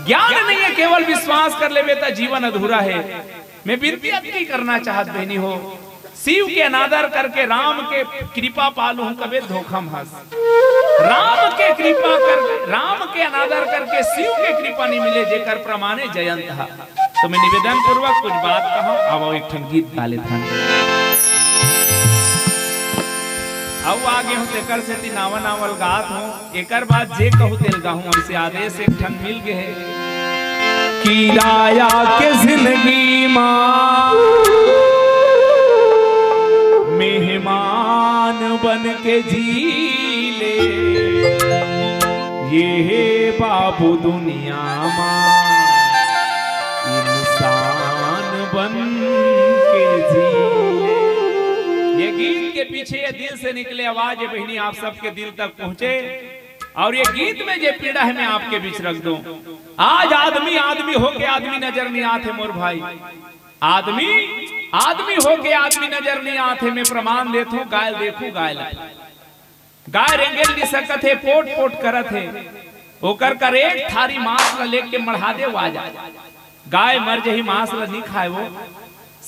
ज्ञान नइ हे, केवल विश्वास कर लेबे त जीवन अधूरा हे। मैं बिनती अतकी करना चाहत बहिनी हो, शिव के अनादर करके राम के कृपा पालू हूं, कबे धोखा म हस। राम के कृपा कर, राम के अनादर करके शिव के कृपा नइ मिले, जेकर प्रमाणे जयंत ह। तो मैं निवेदन पूर्वक कुछ बात कहूं, अब एक ठन गीत गा लेथन। अउ आगे हूं, तेकर सेती नावा नावल गात हूं। एकर बाद जे कहू तेल गाहूं, ऐसे आदेश एक ठन मिल गए हे। किराया के जिंदगी मा मेहमान बन के जी ले, ये हे बाबू दुनिया मा इंसान बन के जी ले। ये गीत के पीछे ये दिल से निकले आवाज, ये बहिनी आप सबके दिल तक पहुंचे। और ये गीत में जे पीड़ा है, मैं आपके बीच रख दूं। आज आदमी, आदमी होके आदमी नजर नहीं आते मोर भाई। आदमी, आदमी होके आदमी नजर नहीं आते। मैं प्रमाण देत हूं, गाय देखू, गाय ला। गाय रेंगेल नहीं सकत हे, पोट पोट करत हे। ओकर कर एक थारी मांस ला लेके मढ़ा दे, वो आ जाए। गाय मर जही, मांस ला नहीं खाए वो।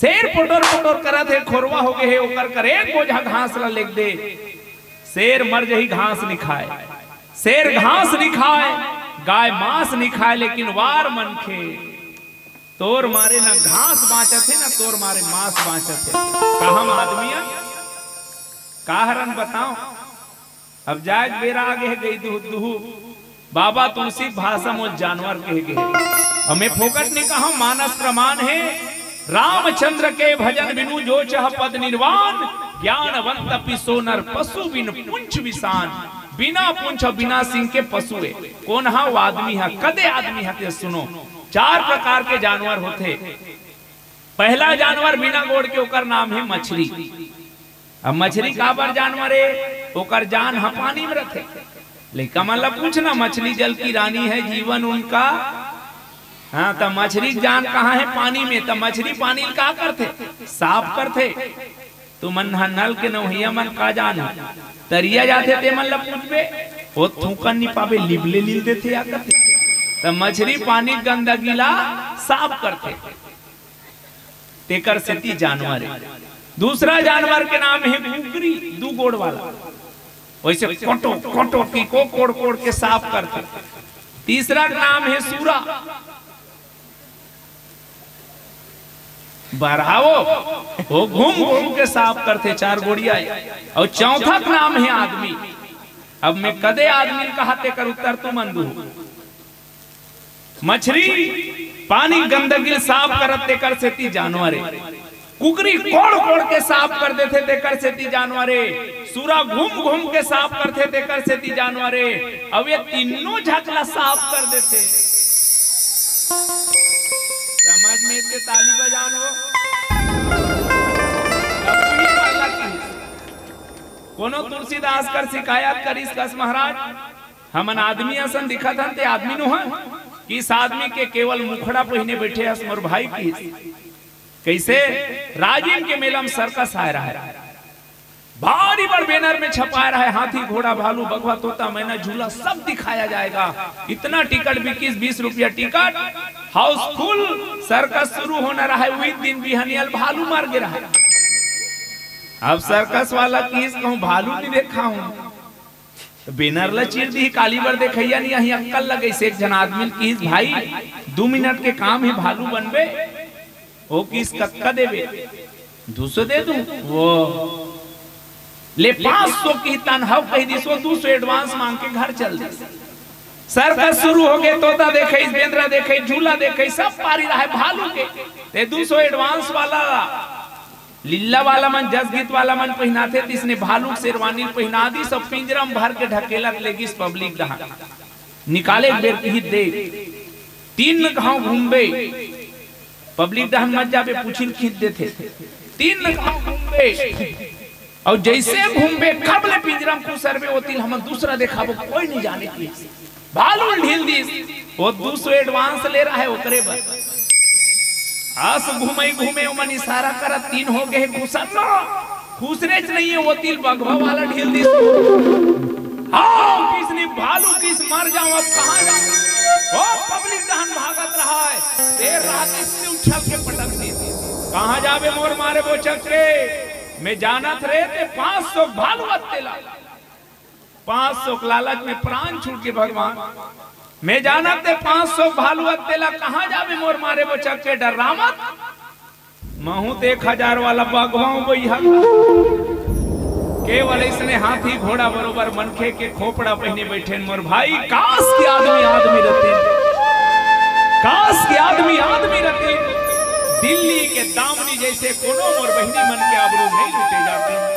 शेर पोटोर पोटोर करत हे, खोरवा हो गए हे, ओकर कर एक बोझा घास ला लेके दे। शेर मर जही, घास नहीं खाए। शेर घास नहीं खाए, गाय मांस नहीं खाए, लेकिन वार मनखे, तोर मारे ना घास बांचत हे, ना तोर मारे मांस बांचत हे। का हम आदमी आ? का हरन बताओ? अब जाए के बेरा आ गए, गई दुहु दुहु। बाबा तुलसी भाषा मोल जानवर कहे गए। हमें फोकट नहीं कहा, मानस प्रमाण है। रामचंद्र के भजन बिनु जो चह पद निर्वाण, ज्ञानवंत पिसो नर पशु बिन पुंछ विषान। बिना पुंछ और बिना सिंह के पशु है। कौन हा वो आदमी है, कदे आदमी है, ते सुनो। चार प्रकार के जानवर होते। पहला जानवर बिना गोड़ के, ओकर नाम है मछली। अब मछली काबर जानवर है? ओकर जान ह पानी में रथे। लइका मन ला पूछना, मछली जल की रानी है, जीवन उनका। हाँ, त मछली के जान कहाँ है? पानी में। त मछली पानी ल का करथे? साफ करथे। तुमन ह नल के नवहिया मन का जान, तरिया जाथे ते मन ला पूछबे, ओ थूकन नहीं पाबे, लिबले लील देथे या करथे। त मछली पानी के गंदगी ला साफ करथे। तेकर सेती जानवर है। दूसरा जानवर के नाम है कुकरी, दू गोड़ वाला। वैसे कोटो कोटो की को कोड़ कोड़ के साफ करथे। तीसरा के नाम है सूरा, बरहा वो, वो घूम घूम के साफ करथे, चार गोड़िया है। और चौथा के नाम है आदमी। अब मैं कदे आदमी कहा, तेकर उत्तर तुमन दू। मछली पानी गंदगी साफ करत, तेकर सेती जानवर है। कुकरी कोड़ कोड़ के साफ कर देथे, तेकर सेती जानवर है। सूरा घूम घूम के साफ करथे, तेकर सेती जानवर है। अब ये तीनों झकला साफ कर देथे। समझ में ते ताली बजान हो। कोनो तुलसीदास कर शिकायत करिस कस, महाराज, हमन आदमी असन दिखत हन, ते आदमी नो हन? किस आदमी के केवल मुखड़ा पहिने बैठे हस मोर भाई की? कैसे? राजिम के मेला में सर्कस आए रहा है। भारी बड़ बैनर में छपाए रहा है, हाथी, घोड़ा, भालू, बघवा, तोता, मैना, झूला, सब दिखाया जाएगा। इतना टिकट बिकिस, बीस रुपया टिकट, हाउसफुल। सर्कस शुरू होना रहा है, वही दिन बिहनियल भालू मर गे रहा है। अब सर्कस वाला किस कहूं, भालू नहीं देखा हूं। बेनर ला चीर दी, काली बर देखइया नहीं, अहीं अक्कल लगइस। एक झन आदमी ल किहिस, "भाई, दू मिनट के काम ही, भालू बनबे?" ओ किहिस, "कतका देबे?" "दू सौ दे दूं?" "वो ले पाँच सौ किहिस तन हव," कहि दिस। वो दू सौ advance मांग के घर चल दिस। सर्कस शुरू हो गे, तोता देखइस, बेंदरा देखइस, झूला देखइस, सब पारी रहय भालू के। ते दू सौ advance वाला लीला वाला मन, जसगीत वाला मन पहिनाथे, तिसने भालू के शेरवानी ल पहिना दिस, सब पिंजरा म भर के ढकेलत ले गिस पब्लिक डहान। निकाले के बेर किहिस, "दे, तीन घांव घूमबे, पब्लिक डहान मत जाबे, पूछी ल खींच देथे, तीन घांव घूमबे, अउ जइसे घूमबे, कब ले पिंजरा म खुसरबे, ओती ल हमन दूसरा देखाबो, कोई नहीं जाने।" किहिस भालू ल ढील दिस। वो दू सौ advance ले रहय ओकरे बर। अस घूमई घूमे ओमन इशारा करत, "तीन हो गे, खुसर ना।" खुसरेच नहीं हे, वो तीन बघवा वाला ढील दिस। "हाँ," किहिस, "नहीं भालू किहिस, मर जांव, अब कहाँ जांव?" वो पब्लिक डहान भागत रहय, देर रात इसने उछल के पटक दिस। "कहाँ जाबे मोर मारे बोचक के? मैं जानत रहेंव ते पाँच सौ भालू अत्ते ला।" पाँच सौ के लालच में प्राण छूट गे भगवान। "मैं जानत रहेंव पाँच सौ भालू अत्ते ला, कहाँ जाबे मोर मारे बोचक के, डर्रा मत। महूं ते एक हजार वाला बघवा हंव बइहा।" केवल अइसने हाथी घोड़ा बरोबर मनखे के खोपड़ा पहिने बइठेन मोर भाई। काश कि आदमी आदमी रतिन, काश कि आदमी आदमी रतिन। दिल्ली के दामनी जइसे कोनो मोर बहिनी मन के आबरू नहीं लूटे जातिन।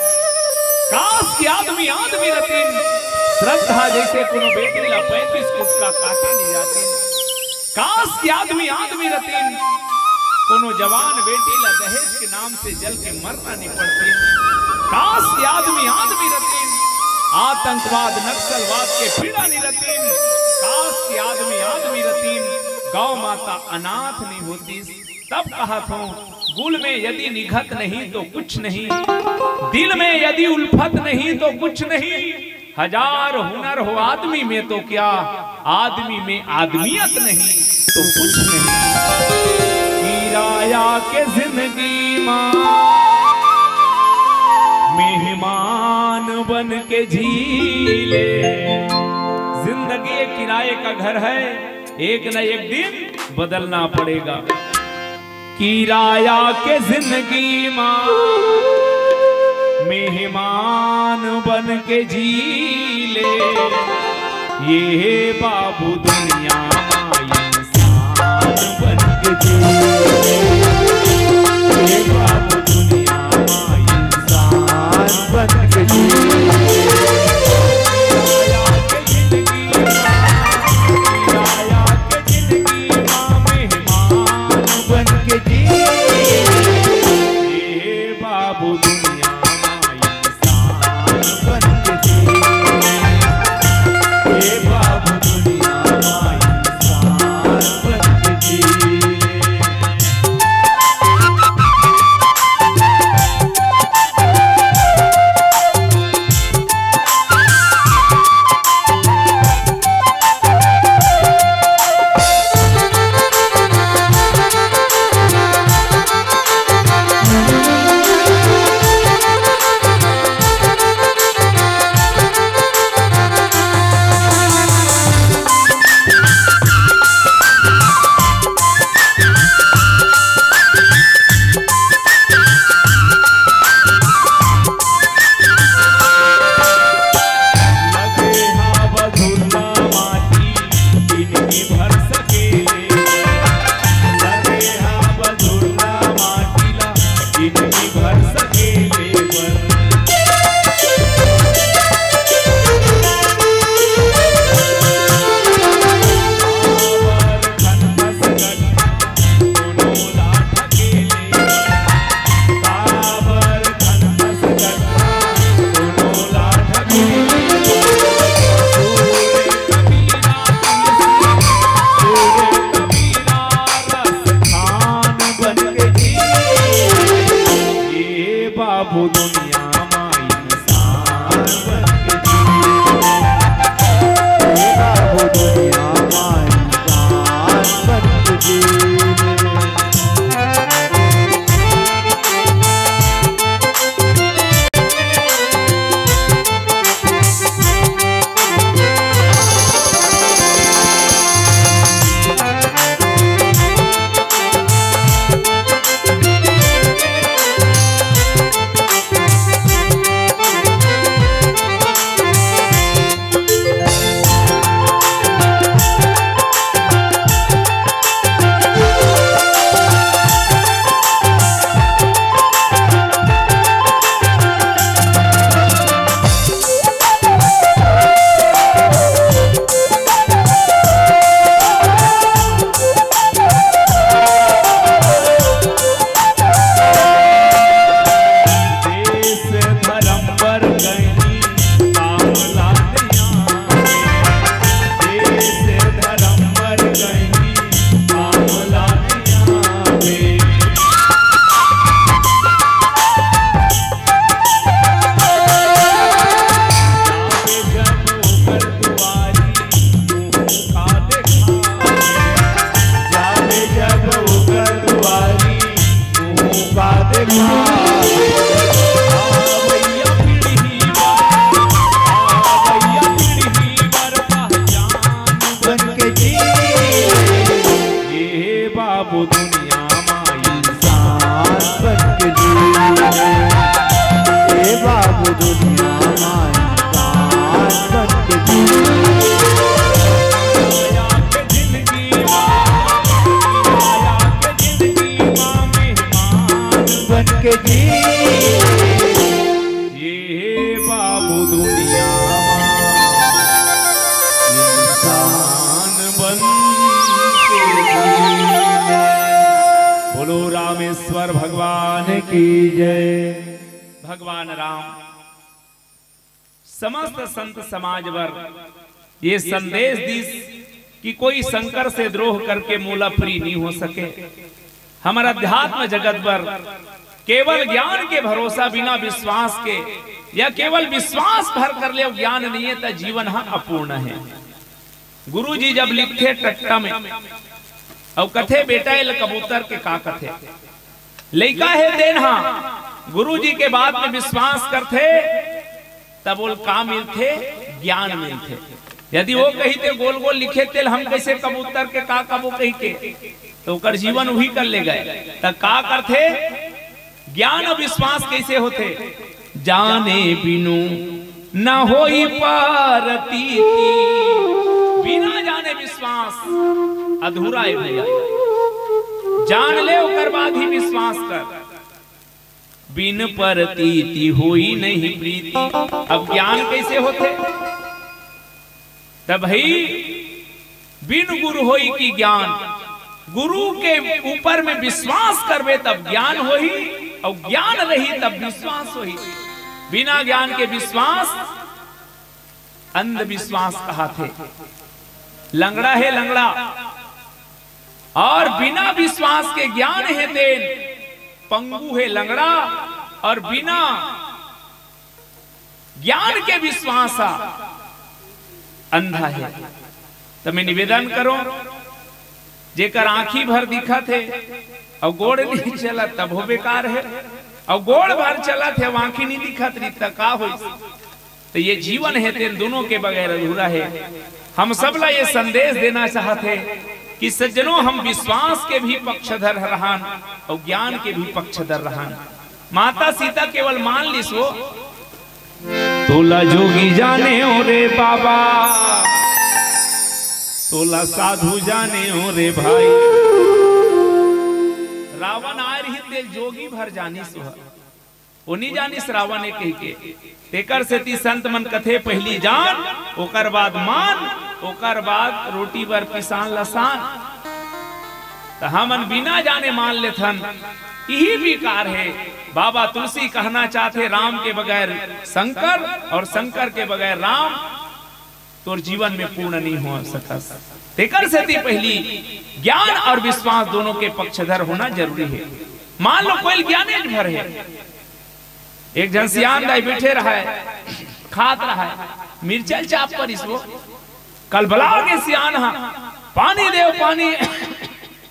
काश कि आदमी आदमी रतिन। श्रद्धा जइसे कोनो बेटी ला पैंतीस कुटका काटे नहीं जातिन। काश कि आदमी आदमी रतिन। कोनो जवान बेटी ला दहेज के नाम से जल के मरना नहीं पड़तिन। काश कि आदमी आदमी रतिन। आतंकवाद नक्सलवाद के पीड़ा नहीं रतिन। काश कि आदमी आदमी रतिन। गौ माता अनाथ नहीं होतिस। तब कहत हों, गुल में यदि निघत नहीं तो कुछ नहीं, दिल में यदि उल्फत नहीं तो कुछ नहीं, हजार हुनर हो आदमी में तो क्या, आदमी में आदमियत नहीं तो कुछ नहीं। किराया के जिंदगी मा मेहमान बन के जी ले। जिंदगी एक किराए का घर है, एक न एक दिन बदलना पड़ेगा। किराया के जिंदगी मा मेहमान बन के जी ले, ये बाबू दुनिया मा इंसान बन के जी ले, ये बाबू दुनिया मा इंसान बन के जी ले। किराया के जिंदगी मा, किराया के जिंदगी मा मेहमान बन के जी। ए बाबू दुनिया मा इंसान बन के जी। ए बाबू दुनिया मा इंसान बन के जी। की जय। भगवान राम समस्त संत समाज बर ये संदेश दिस कि कोई शंकर से द्रोह करके मोला प्रिय नहीं हो सके। हमर अध्यात्म जगत बर केवल ज्ञान के भरोसा, बिना विश्वास के, या केवल विश्वास भर कर ले, ज्ञान नहीं है, त जीवन ह अपूर्ण है। गुरु जी जब लिखथे टट्टा में, अउ कथे, "बेटा, एला कबूतर के का कथे?" लइका हे तेन ह गुरु जी के बात में विश्वास करथे, तब ओल का मिलथे? ज्ञान मिलथे। यदि वो कहिते, "गोल गोल लिखे तेल, हम कैसे कबूतर के का कबो?" कहिके, तो ओकर जीवन उही कर ले गए। त का करथे? ज्ञान अउ विश्वास कैसे होथे? जाने बिनु न होई परतीति। बिना जाने विश्वास अधूरा है भैया। जान ले, ओकर बाद ही विश्वास कर। बिन परतीति होई नहीं प्रीति। अब ज्ञान कैसे होथे? त भाई, बिन गुरु होई की ज्ञान, गुरु के ऊपर में विश्वास करबे तब ज्ञान होही, अउ ज्ञान रही तब विश्वास होही। बिना ज्ञान के विश्वास अंधविश्वास कहाथे। लंगड़ा हे लंगड़ा, अउ बिना विश्वास के ज्ञान हे तेन पंगु हे लंगड़ा, अउ बिना ज्ञान के विश्वास ह अंधा हे। त मैं निवेदन करों, जेकर आंखी भर दिखत हे अउ गोड़ नहीं चलत, तभो बेकार हे। अउ गोड़ भर चलत हे, अउ आंखी नहीं दिखत रही, त का होई? त ये जीवन हे, तेन दोनों के बगैर अधूरा हे। हम सब ला ये संदेश देना चाहत हे कि सज्जनों, हम विश्वास के भी पक्षधर रहन अउ ज्ञान के भी पक्षधर रहन। माता सीता केवल मान लिस वो, "तोला जोगी जानेंव रे बाबा, तोला साधु जानेंव रे भाई।" रावण आय रहिस तेला जोगी भर जानिस वो, वो नी जानिस रावण ए कहिके। तेकर सेती संत मन कथे, "पहिली जान, ओकर बाद मान, ओकर बाद रोटी बर पिसान ल सान।" त हमन बिना जाने मान लेथन, इही बेकार हे। बाबा तुलसी कहना चाहथे, "राम के बगैर शंकर अउ शंकर के बगैर राम तोर जीवन में पूर्ण नहीं हो सकस।" तेकर सेती पहिली ज्ञान अउ विश्वास दोनों के पक्षधर होना जरूरी हे। मान लो कोई ज्ञाने भर हे, एक झन सियान दाई बैठे रहय, खात रहय, मिर्चा ल चाप परिस वो, कलबला गे सियान ह, "पानी देव, पानी।"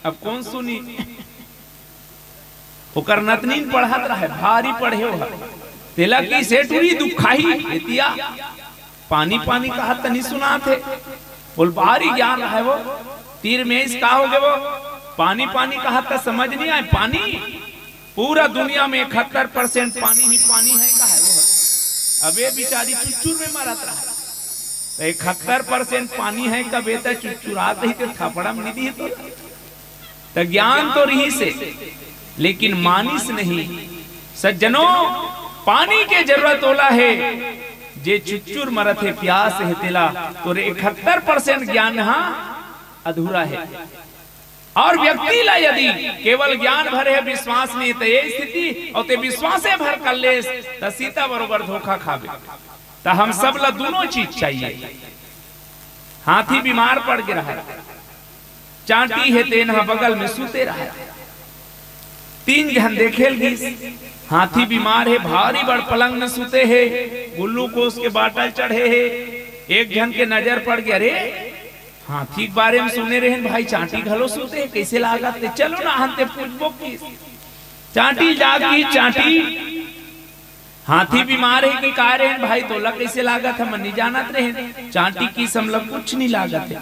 अब कोन सुनी? ओकर नतनीन पढ़त रहय, भारी पढ़े वो ह। तेला किहिस, "ए टूरी दुखाही, एतिया पानी पानी कहत त नी सुनात हे।" बोल, भारी ज्ञान रहय वो, तीर में इस का हो गे वो, पानी पानी कहत त समझ नहीं आय, पानी पूरा दुनिया में इकहत्तर परसेंट पानी ही पानी हे, का हे वो? अबे बिचारी चुच्चुर में मरत रहा। त इकहत्तर परसेंट पानी हे, कबे त चुच्चुरात रही, ते थापड़ा में निदी तो। त ज्ञान तो रहिस हे, लेकिन मानिस नहीं। सज्जनों, पानी के जरूरत ओला हे, जे चुच्चुर मरत हे, प्यास हे तेला, तोर इकहत्तर परसेंट ज्ञान ह अधूरा हे। अउ व्यक्ति ला यदि केवल ज्ञान भर हे, विश्वास नहीं, त ये स्थिति, अउ ते विश्वासे भर कर लेस, त सीता बरोबर धोखा खाबे। त हम सब ला दोनों चीज चाहिए। हाथी बीमार पड़ गे रहय, चांटी हे तेन ह बगल में सुते रहय। तीन झन देखे ल गिस, हाथी बीमार हे, भारी बड़ पलंग में सुते हे, ग्लूकोज के बाटल चढ़े हे। एक झन के नजर पड़ गे, "अरे, हाथी के बारे में सुने रहेन भाई, चांटी घलो सुते हे, कइसे लागत हे? चलो ना, हमन ते पूछबो किहिस।" चांटी जाके, "चांटी, हाथी बीमार हे कि का रहेन भाई, तोला कइसे लागत हे? हमन नी जानत रहेन।" चांटी किहिस, "हमला कुछ नी लागत हे।"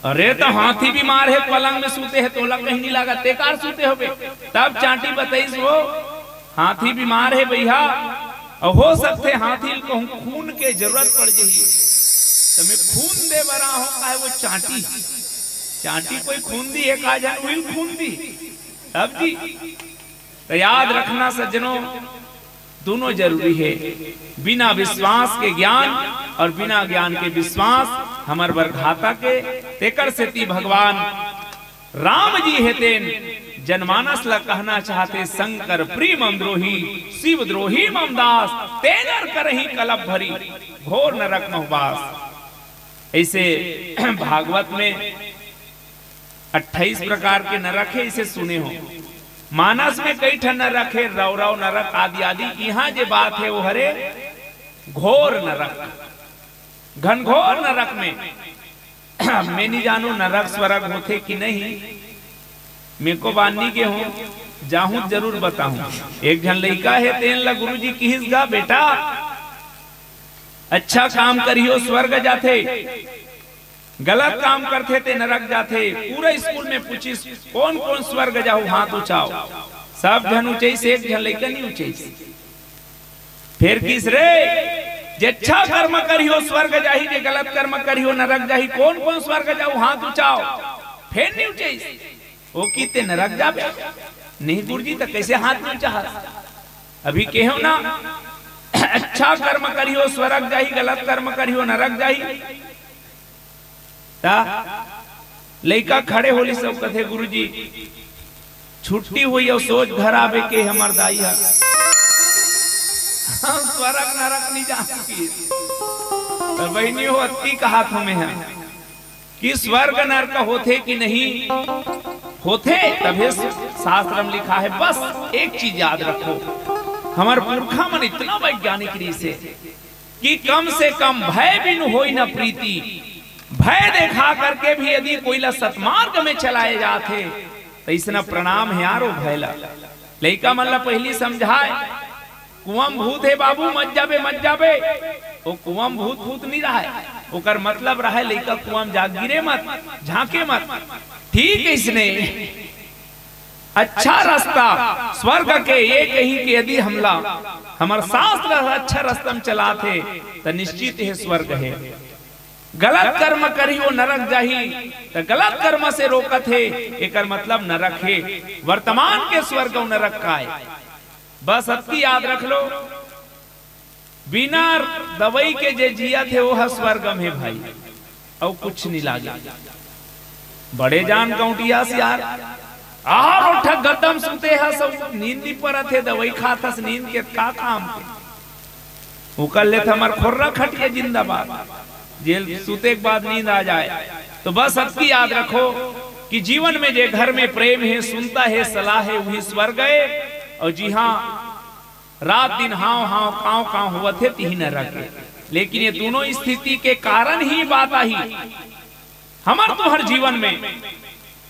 "अरे, त हाथी बीमार हे, पलंग में सुते हे, तोला कहीं नी लागत, ते काबर सुते होबे?" तब चांटी बताइस वो, "हाथी बीमार हे भैया, अउ हो सकथे हाथी ल कहूं खून के जरूरत पड़ जही, त मैं खून दे बर आहूं।" काहे वो चांटी, चांटी कोई खून दी, एक आ जान उही ल खून दी। तब जी, त याद रखना सज्जनों, दोनों जरूरी हे। बिना विश्वास के ज्ञान अउ बिना ज्ञान के विश्वास हमर बर घातक हे। तेकर सेती भगवान राम जी हे तेन जनमानस ला कहना चाहथे, शंकर प्रिय मम द्रोही, शिव द्रोही मम दास, तें नर करही कलप भरी, घोर नरक महुबास। ऐसे भागवत में अट्ठाईस प्रकार के नरक हे, इसे सुने हो। मानस में कई ठन नरक हे, रौरव नरक आदि आदि। इहाँ जे बात हे वो हरे घोर नरक, घनघोर नरक में। मैं नहीं जानू नरक स्वर्ग होथे कि नहीं, मेको बानी के हो, जाहूं जरूर बताहूं। एक झन लइका हे, तेन ला गुरुजी किहिस गा, "बेटा, अच्छा काम करियो स्वर्ग जाथे, गलत काम करथे ते नरक जाथे।" पूरा स्कूल में पूछिस, "कौन कौन स्वर्ग जाहू, हाथ उचाओ।" सब झन उचइस, एक झन लइका नहीं उचइस। फेर किहिस, "रे, जे अच्छा कर्म करिहो स्वर्ग जाही, जे गलत कर्म करिहो नरक जाही, कौन कौन स्वर्ग जाहू, हाथ उचाओ।" फेर नहीं उचइस। ओ किहिस, "ते नरक जाबे।" "नहीं गुरुजी, त कैसे हाथ नहीं उचाहस?" "अभी केहेंव ना, अच्छा कर्म करिहो स्वर्ग जाही, गलत कर्म करिहो नरक जाही।" त लइका खड़े होलिस अउ कथे, "गुरुजी, छुट्टी होइस अउ सोझ घर आबे केहे हमर दाई ह, हम स्वर्ग नरक नहीं जान सकिस।" त बहिनी हो, अतकी कहाथंव मैं ह कि स्वर्ग नरक होथे कि नहीं होथे, तभे शास्त्र में लिखा हे। बस एक चीज याद रखो, हमर पुरखा मन इतना वैज्ञानिक रिहिस हे कि कम से कम भय बिनु होई न प्रीति, भय देखा करके भी यदि कोई ला सतमार्ग में चलाए जाथे, त अइसना प्रणाम हे यार ओ भय ला। लइका मन ला पहिली समझाए, "कुआं म भूत हे बाबू, मत जाबे, मत जाबे।" ओ कुआं म भूत भूत नहीं रहय, ओकर मतलब रहय लइका कुआं म जा गिरे मत, झांके मत। ठीक अइसने अच्छा रास्ता स्वर्ग के ये कही के यदि हमला, हमर शास्त्र अच्छा रास्ता में चलाथे, त निश्चित हे स्वर्ग हे। गलत कर्म करिहो नरक जाही, त गलत कर्म से रोकत हे, एकर मतलब नरक हे। वर्तमान के स्वर्ग अउ नरक काय? बस अतकी याद रख लो, बिना दवई के जे जियत हे, वो ह स्वर्ग में हे भाई, अउ कुछ नहीं लागे। बड़े जान गौंटियास यार, आहा रोठा गद्दा म सुते हस, सब नींद नहीं परत हे, दवई खात हस, नींद के का काम के? उकर ले त हमर खोर्रा खटिया जिंदाबाद, जेल सुते के बाद नींद आ जाए। तो बस अतकी याद रखो कि जीवन में जे घर में प्रेम हे, सुनता हे, सलाह हे, वही स्वर्ग हे। अउ जी हाँ, रात दिन हाव हाव कांव कांव होवत हे, तिही नरक हे। लेकिन ये दोनों स्थिति के कारण ही बात आही। हमर तुंहर जीवन में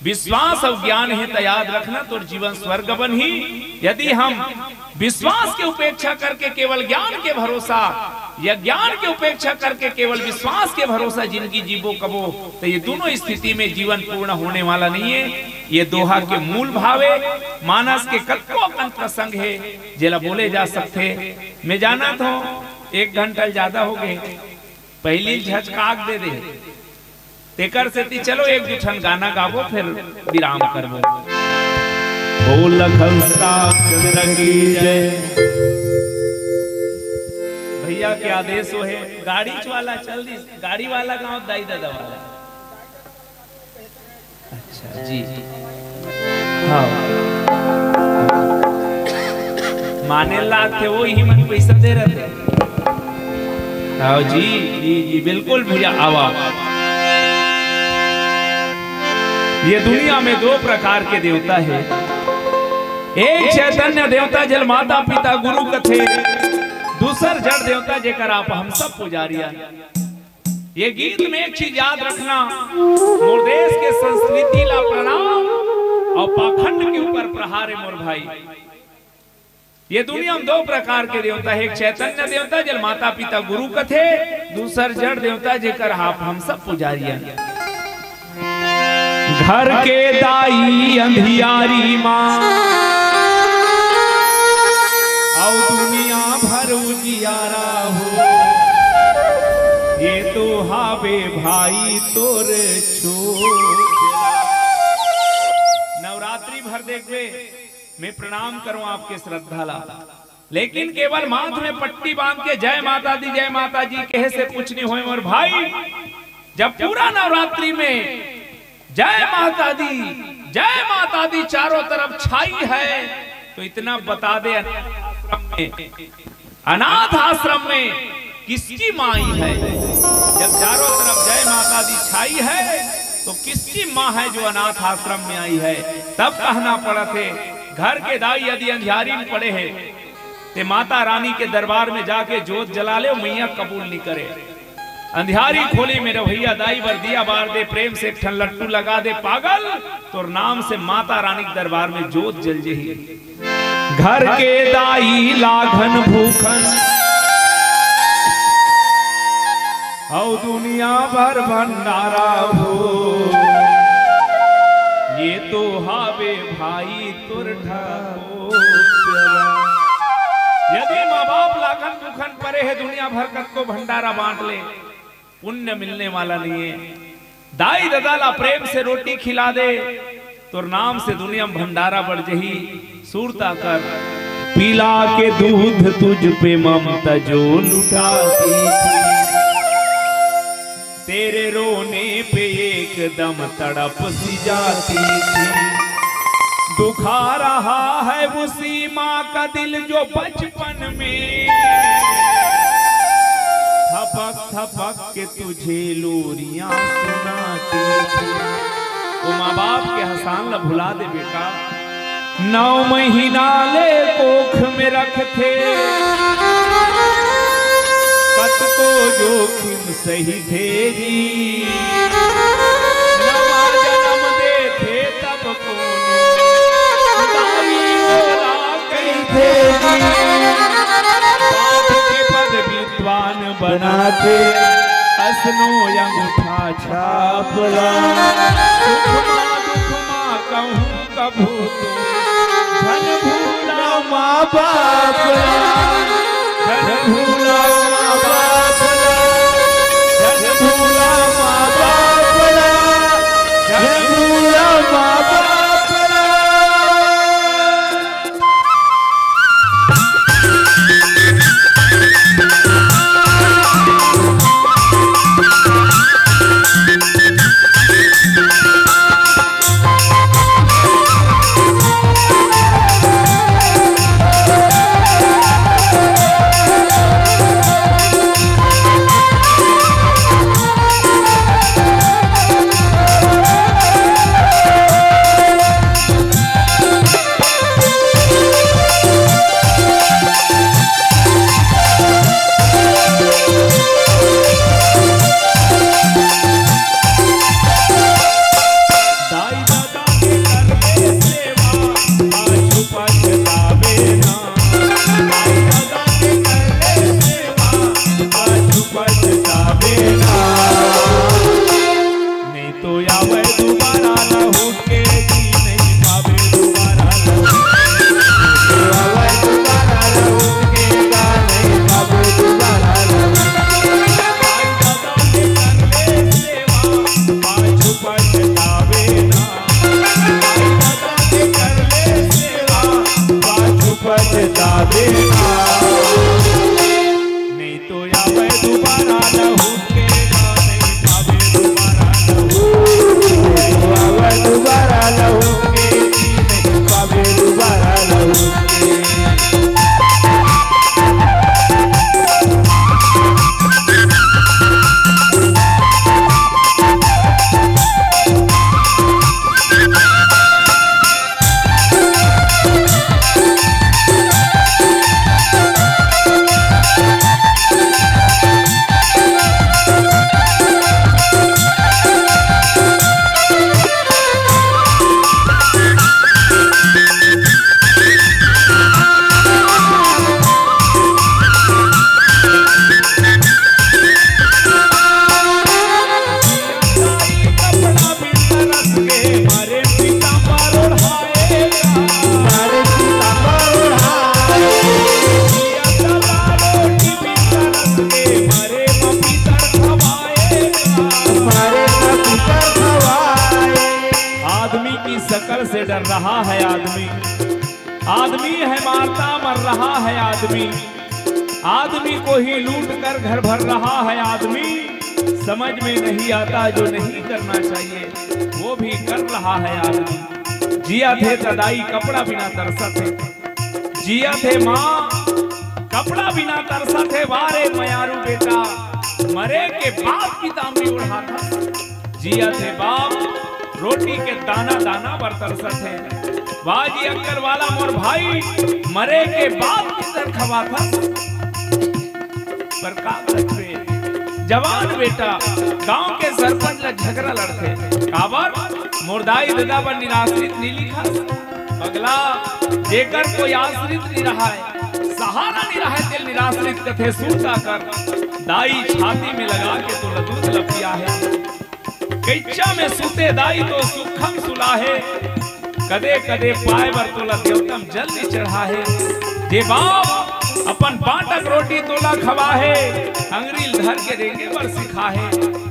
विश्वास अउ ज्ञान हे, त याद रखना, तोर जीवन स्वर्ग बनही। यदि हम विश्वास के उपेक्षा करके केवल ज्ञान के भरोसा, या ज्ञान के उपेक्षा करके केवल विश्वास के भरोसा जिंदगी जीबो कबो, त ये दोनों स्थिति में जीवन पूर्ण होने वाला नहीं हे। ये दोहा के मूल भाव हे। मानस के कतको अकन प्रसंग हे, जेला बोले जा सकथे। मैं जानत हंव, एक घंटा ले ज्यादा हो गे, पहिली झचकाक दे दे। तेकर सेती चलो एक दू ठन गाना गाबो, फिर विराम करबो। बोल लखन श्याम चंद्र की जय। भैया के आदेश हे, गाड़ी वाला चल दिस, गाड़ी वाला गाँव, दाई ददा वाला। अच्छा जी, हाँ, माने लागथे, वही मन पैसा दे रहे थे। आओ जी, जी, जी, बिल्कुल भैया, आओ, आओ। ये दुनिया में दो प्रकार के देवता हे, एक चैतन्य देवता, जेला माता पिता गुरु कथे, दूसर जड़ देवता, जेकर आप हम सब पुजारी आन। ये गीत में एक चीज याद रखना, मोर देश के संस्कृति ला प्रणाम अउ पाखंड के ऊपर प्रहार हे मोर भाई। ये दुनिया में दो प्रकार के देवता हे, एक चैतन्य देवता, जेला माता पिता गुरु कथे, दूसर जड़ देवता, जेकर आप हम सब पुजारी आन। घर के दाई अंधियारी माँ, अउ दुनिया भर उजियारा हो। ये तो हावे भाई तोर छोट। नवरात्रि भर देखबे, मैं प्रणाम करूं आपके श्रद्धा ला, लेकिन केवल माथ में पट्टी बांध के जय माता दी, जय माता जी कहे से कुछ नहीं होय मोर भाई। जब पूरा नवरात्रि में जय माता दी, जय माता दी चारों तरफ छाई है, तो इतना बता दे, अनाथ आश्रम में, अनाथ आश्रम में किसकी माँ आई है? जब चारों तरफ जय माता दी छाई है, तो किसकी माँ है जो अनाथ आश्रम में आई है? तब कहना पड़त हे, घर के दाई यदि अंधियारी में पड़े हे, ते माता रानी के दरबार में जाके जोत जला ले, मइया कबूल नहीं करे। अंधियारी खोली में रहोइया दाई बर दिया बार दे, प्रेम से एक ठन लट्टू लगा दे, पागल, तोर नाम से माता रानी के दरबार में जोत जल जही। घर के दाई लाखन भूखन, अउ दुनिया भर भंडारा हो, ये तो हावे भाई तोर ठाकुर। यदि माँ बाप लाखन भूखन परे हे, दुनिया भर कतको भंडारा बांट ले, पुण्य मिलने वाला नहीं है। दाई ददा ला प्रेम से रोटी खिला दे, तोर नाम से दुनिया में भंडारा बढ़ जही। सुरता कर। पिला के दूध तुझ पे ममता जो लुटाती थी, तेरे रोने पे एकदम तड़प सी जाती थी। दुखा रहा है उसी माँ का दिल जो बचपन में थपक थपक के तुझे लोरियां सुनाती थी। वो माँ बाप के एहसान ला भुला दे बेटा। नौ महीना ले कोख में रखथे, कतको जोखिम सहिथे जी। नवा जनम देथे तब कोनो दाई ओला कहिथे जी। बाप के पद विद्वान बनाथे, असनो अंगूठा छाप ला। सुख मा दुख मा कहूँ कभू तो झन भूला माँ बाप ला, झन भूला माँ बाप ला, झन भूला माँ बाप ला, झन भूला माँ बाप ला। आदमी की शकल से डर रहा है आदमी, आदमी है मारता मर रहा है आदमी। आदमी को ही लूट कर घर भर रहा है आदमी, समझ में नहीं आता जो नहीं करना चाहिए वो भी कर रहा है आदमी। जियत हे त दाई कपड़ा बिना तरसत हे, जियत हे माँ कपड़ा बिना तरसत हे। वा रे मयारू बेटा, मरे के बाद पीताम्बरी ओढ़ाथस। जियत हे बाप रोटी के दाना दाना बर तरसत हे। वा जी अक्कल वाला मोर भाई, मरे के बाद किधर खवाथस। पर का करबे, जवान बेटा गांव के सरपंच ला झगरा लड़थे। काबर? मोर दाई ददा बर निराश्रित नी लिखस। पगला, जेकर कोई आश्रित नी रहाय, सहारा नी रहाय, तेल निराश्रित कथे। सुन का कर, दाई छाती में लगा के तोला दूध ला पिया हे। कइचा में सुते दाई तो सुखम सुलाहे, कदे कदे पाय बर तोला देवतम जल नी चढ़ाहे। जे बाप अपन बांटक रोटी तोला खवाहे, अंगरी ल धर के रेंगे बर सिखाहे,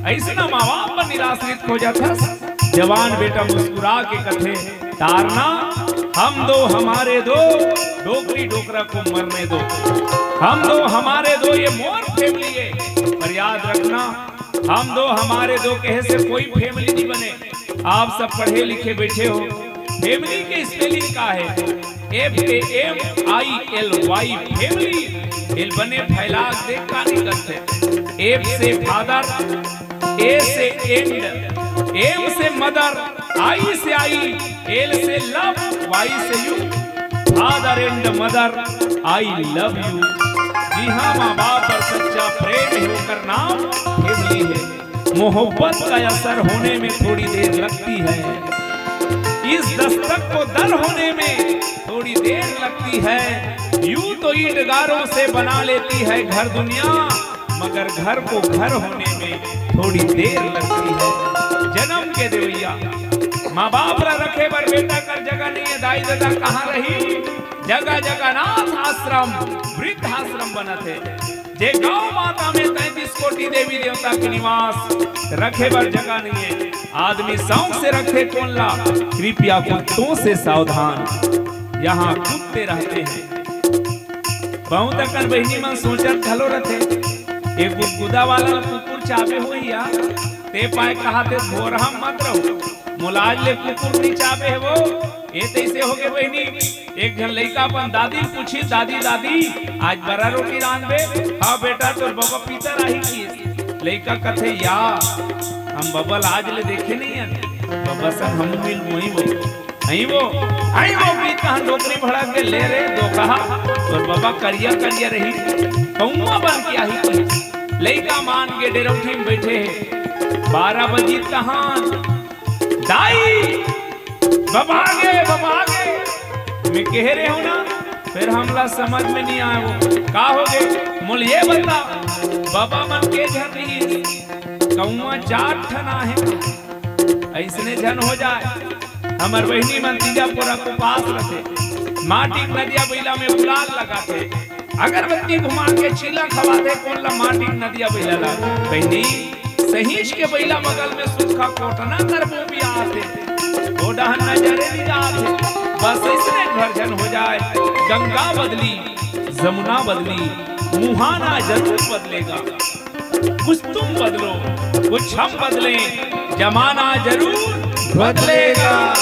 अइसना माँ बाप बर निराश्रित हो जाथस। जवान बेटा मुस्कुरा के कथे, तारना, हम दो हमारे दो, डोकरी डोकरा को मरने दो। हम दो हमारे दो, ये मोर family हे, पर याद रखना, हम दो हमारे दो कहे से कोई family नी बने। आप सब पढ़े लिखे बैठे हो, family के spelling का हे? F A M I L Y, family। एल बने फैला देख का नी करथे। F से father, A से end, M से mother, I से I, L से love, Y से you। Father and mother, I love you। जी हाँ, माँ बाप पर सच्चा प्रेम हे, ओकर नाम family हे। मोहब्बत का असर होने में थोड़ी देर लगती है, इस दस्तक को दर होने में थोड़ी देर लगती है। यूं तो ईंट गारों से बना लेती है घर दुनिया, मगर घर को घर होने में थोड़ी देर लगती है। जनम के देवइया माँ बाप ला रखे बर बेटा कर जगह नहीं हे, दाई ददा कहाँ रही? जगह जगह अनाथ आश्रम, वृद्ध आश्रम बनत हे। जे गौ माता में तैंतीस कोटि देवी देवता के निवास, रखे बर जगह नहीं हे। आदमी शौक से रखे कोन ला? कृपया कुत्तों से सावधान, यहाँ कुत्ते रहते हैं। बहुत अकन बहिनी मन सोचत घलो रथे, ए गुदगुदा वाला ल कुकुर चाबे होही या, ते पाय कहाथे भोरहा मत रहो, मोला आज ले कुकुर नी चाबे हे वो। ए तइसे होगे बहिनी, एक झन लइका अपन दादी ल पूछिस, "दादी, दादी, आज बरा रोटी रांधबे?" "हाँ बेटा, तोर बबा पीतर आही," किहिस। लइका कथे, "या, हम बबा ल आज ले देखे नहीं हन, बबा संग हम मिल मोही वो।" "अई वो, अई वो," किहिस, कहाँ डोकरी भड़क के, "ले रे दोकहा, तोर बबा करिया करिया रही, कौआ बन के आही," किहिस। लइका मान के डेरौठी में बैठे हे, बारह बजी कहाँ, "दाई, बबा आगे, बबा आगे।" मैं कहे रहे हूँ ना, फिर हमला समझ में नहीं आए वो। "का होगे? मोला ये बता, बबा मन के झन रहिस, कौआ चार ठन आहे।" अइसने झन हो जाए। हमर बहिनी मन तीजा पोरा के उपास रथे, माटी के नदिया बइला में गुलाल लगाथे, अगरबत्ती घुमा के चीला खवाथे, कोन ला? माटी के नदिया बइला ला। बहिनी, सहींच के बइला बगल में सुक्खा कोटना करबो बियाथे, ओ डहन नजरे नी जाथे। बस अइसने घर झन हो जाए, गंगा बदली, जमुना बदली, मुहाना जरूर बदलेगा। कुछ तुम बदलो, कुछ हम बदलें, जमाना जरूर बदलेगा।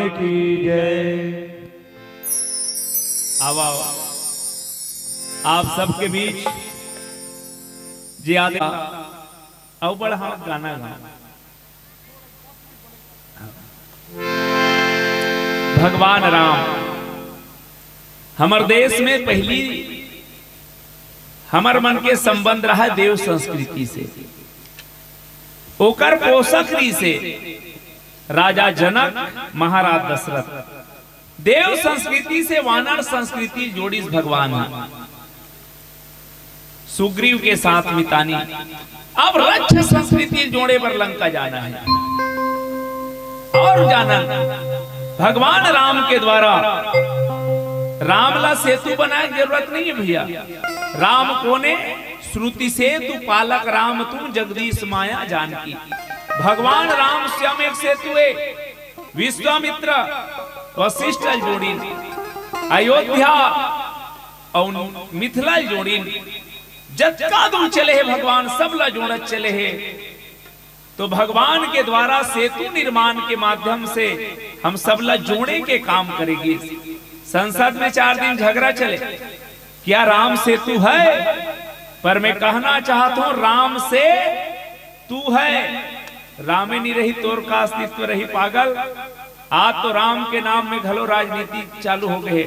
की जय। आवा, आवा। आप सबके बीच जे आदि अउ बड़ हम गाना गा। भगवान राम, हमर देश में पहली हमर मन के संबंध रहा देव संस्कृति से। ओकर पोषक रहिसे राजा जनक, महाराज दशरथ। देव संस्कृति से वानर संस्कृति जोड़िस भगवान ह। सुग्रीव के साथ मितानी। अब रक्ष संस्कृति जोड़े बर लंका जाना हे। अउ जानन, भगवान राम के द्वारा, राम ला सेतु बनाए के जरूरत नहीं हे भैया। राम कोन ए? श्रुति सेतु पालक राम तुम, जगदीश माया जानकी। भगवान राम स्वयं एक सेतु हे। विश्वामित्र वशिष्ठ ल जोड़िन, अयोध्या अउ मिथिला ल जोड़िन। जतका दूर चले हे भगवान, सब ला जोड़त चले हे। तो भगवान के द्वारा सेतु निर्माण के माध्यम से हम सब ला जोड़े के काम करे गिस। संसद में चार दिन झगड़ा चले, क्या राम सेतु है? पर मैं कहना चाहत हूं, राम से तू है, रामे नी रही तोर का अस्तित्व रही पागल। आज तो राम के नाम में घलो राजनीति चालू हो गए।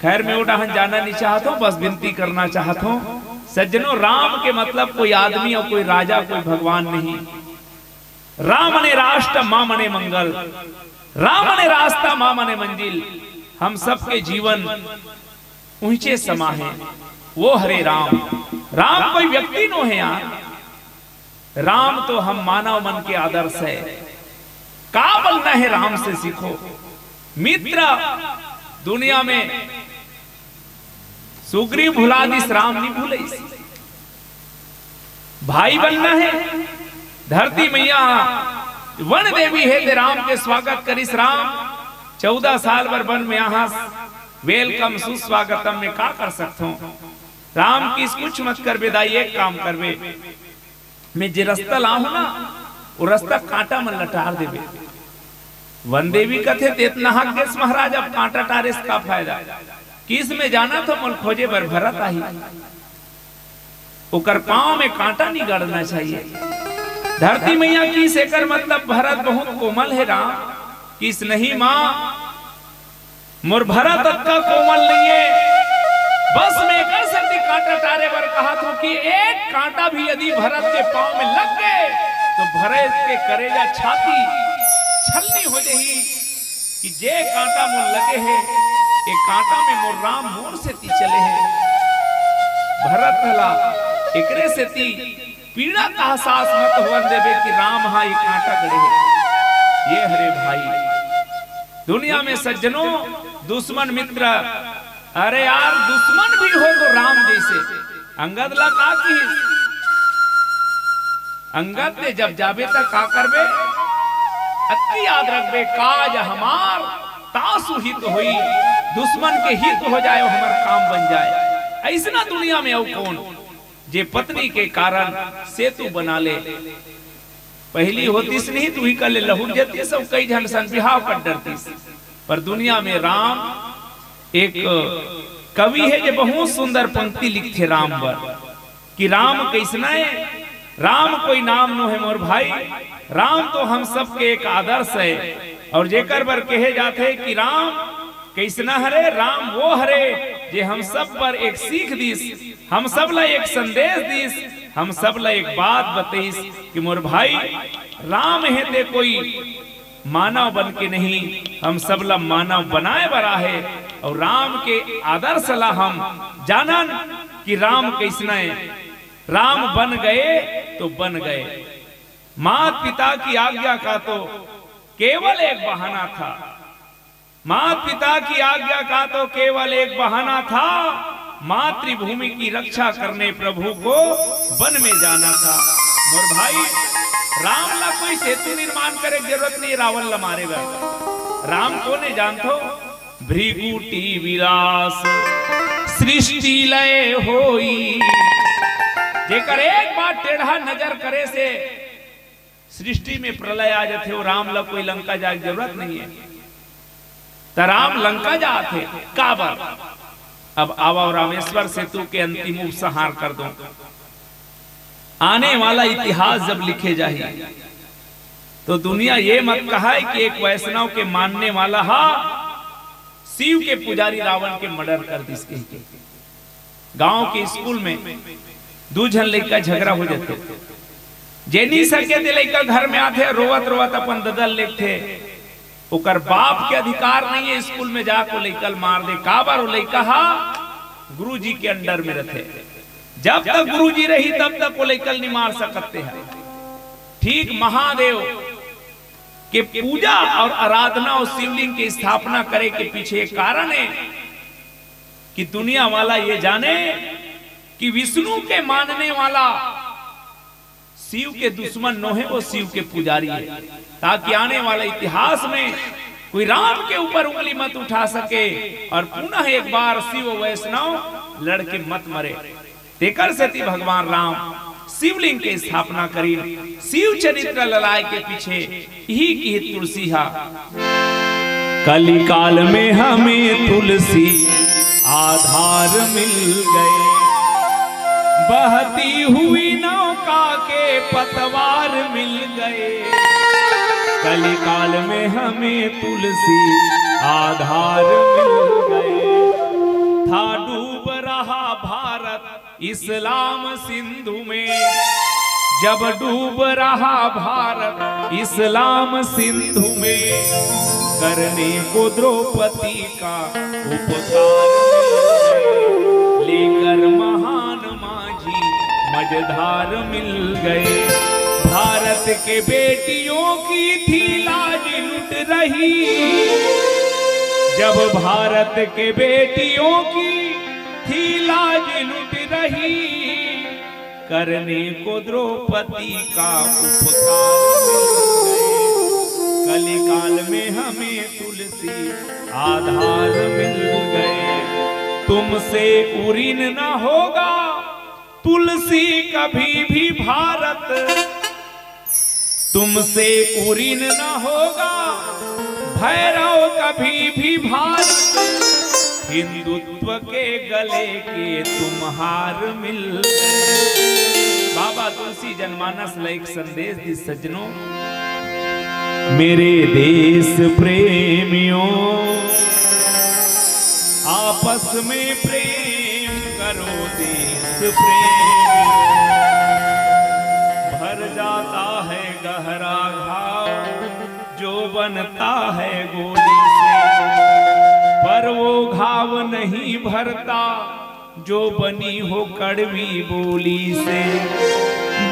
खैर, मैं ओ डहन जाना नहीं चाहत हूं, बस विनती करना चाहत हूं। सज्जनों, राम के मतलब कोई आदमी अउ कोई राजा, कोई भगवान नहीं। राम ने राष्ट्र, मां मने मंगल। राम ने रास्ता, मां मने मंजिल। हम सबके जीवन उहिंचे समा हे, वो हरे राम। राम कोई व्यक्ति नो हे यार, राम तो हम मानव मन के आदर्श हे। का बनना हे राम से सीखो। मित्र, दुनिया में सुग्रीव भुला दिस, राम नहीं भूलिस। भाई बनना हे, धरती मैया वन देवी हे, ते राम के स्वागत करिस। राम चौदह साल बर वन में आहस, welcome, सुस्वागतम में का कर सकथों? राम किस कुछ मत करबे दाई, एक काम करबे, मैं जे रस्ता लाहूं ना, वो रस्ता कांटा मन लटार देबे। वन देवी कथे, "तेतना हक गेस महाराज, अब कांटा टारे से का फायदा?" किस में जाना तो मोल खोजे बर भरत आही। ओकर पांव में कांटा नहीं गड़ना चाहिए। धरती मैया किस एकर मतलब भरत बहुत कोमल हे राम, किस नहीं मां, मोर भरत अतका कोमल नहीं हे। बस मैं एकर सेती कांटा टारे बर कहत हूं कि एक कांटा भी यदि भरत के पांव में लग गए तो भरत के करेजा छाती छलनी हो जाही कि जे कांटा मोर लगे हे, ए कांटा में मोर राम मोर सेती चले हे। भरत ला एकरे सेती पीड़ा का एहसास मत होवन देबे कि राम हा ये कांटा गड़े हे। ये हरे भाई, दुनिया में सज्जनों, दुश्मन मित्र, अरे यार, दुश्मन भी हो तो राम जैसे। अंगद ला का किहिस? अंगद ने जब जाबे त का करबे? अतकी याद रखबे, काज हमार तासु हित होई, दुश्मन के हित हो जाए, हमर काम बन जाए। ऐसना दुनिया में अउ कौन, जे पत्नी के कारण सेतु बना ले। पहली होतिस नहीं, तू ही कर ले, लहुट जातिस, सब कई झन सन बिहाव कर डरतिस। पर दुनिया में राम एक कवि हे, जे बहुत सुंदर पंक्ति लिखथे राम बर कि राम कैसना हे। राम कोई नाम नो हे मोर भाई, राम तो हम सबके एक आदर्श हे। अउ जेकर बर कहे जाथे कि राम कैसना हरे, राम वो हरे जे हम सब बर एक सीख दिस, हम सब ला एक संदेश दिस, हम सब ला एक बात बतइस कि मोर भाई, राम हे ते कोई मानव बन के नहीं, हम सब ला मानव बनाए बर आहे। अउ राम के आदर्श ला हम जानन कि राम कैसना हे। राम बन गए तो बन गए। मात पिता की आज्ञा का तो केवल एक बहाना था। मात पिता की आज्ञा का तो केवल एक बहाना था, मातृभूमि की रक्षा करने प्रभु को वन में जाना था। मोर भाई, राम ला कोई सेतु निर्माण करे के जरूरत नहीं, रावण ला मारे बर। राम कोन ए जानथो? भृगुटी विलास सृष्टि लय होई। जेकर एक बार टेढ़ा नजर करे से सृष्टि में प्रलय आ जाथे, वो राम ला कोई लंका जाए के जरूरत नहीं है। त राम लंका जात हे, काबर? अब आवा रामेश्वर सेतु के अंतिम उपसंहार कर दो। आने वाला इतिहास जब लिखे जाही, तो दुनिया ये मत कहाय कि एक वैष्णव के मानने वाला हा शिव के पुजारी रावण के मर्डर कर दिस कहिके। गांव के स्कूल में दू झन लइका झगड़ा हो जाथे, जे नी सके ते लइका घर में आथे, रोवत रोवत अपन ददा ल लेगथे। ओकर बाप के अधिकार नहीं है स्कूल में जाके लइका ल मार दे, काबर? वो लइका हा गुरुजी के अंडर में रथे। जब तक गुरुजी रही तब तक वो लइका ल नी मार सकते हैं। ठीक महादेव के पूजा और आराधना और शिवलिंग के स्थापना करे के पीछे एक कारण है कि दुनिया वाला ये जाने कि विष्णु के मानने वाला शिव के दुश्मन नो है, वो शिव के पुजारी है, ताकि आने वाला इतिहास में कोई राम के ऊपर उंगली मत उठा सके और पुनः एक बार शिव वैष्णव लड़के मत मरे। तेकर सेती भगवान राम शिवलिंग के स्थापना करीन। शिव चरित्र ललाय के पीछे इही की तुलसी हा। कलिकाल में हमें तुलसी आधार मिल गए, बहती हुई नौका के पतवार मिल गए। कलिकाल में हमें तुलसी आधार मिल गए। था डूब रहा भारत इस्लाम सिंधु में, जब डूब रहा भारत इस्लाम सिंधु में, करने को द्रौपदी का उपकार मिल गए। लेकर महान माझी मझधार मिल गए। भारत के बेटियों की थी लाज लुट रही, जब भारत के बेटियों की थी लाज लुट रही, करने को द्रौपदी का उपकार मिल गए। कलिकाल में हमें तुलसी आधार मिल गए। तुमसे उऋण न होगा तुलसी कभी भी भारत, तुमसे उऋण न होगा भैरव कभी भी भारत। हिंदुत्व के गले के तुम हार मिल गए। बाबा तुलसी जनमानस ला एक संदेश दिस सज्जनों। मेरे देश प्रेमियों, आपस में प्रेम करो देश प्रेमियों। भर जाता है गहरा घाव जो बनता है गोली से, पर वो घाव नहीं भरता जो बनी हो कड़वी बोली से।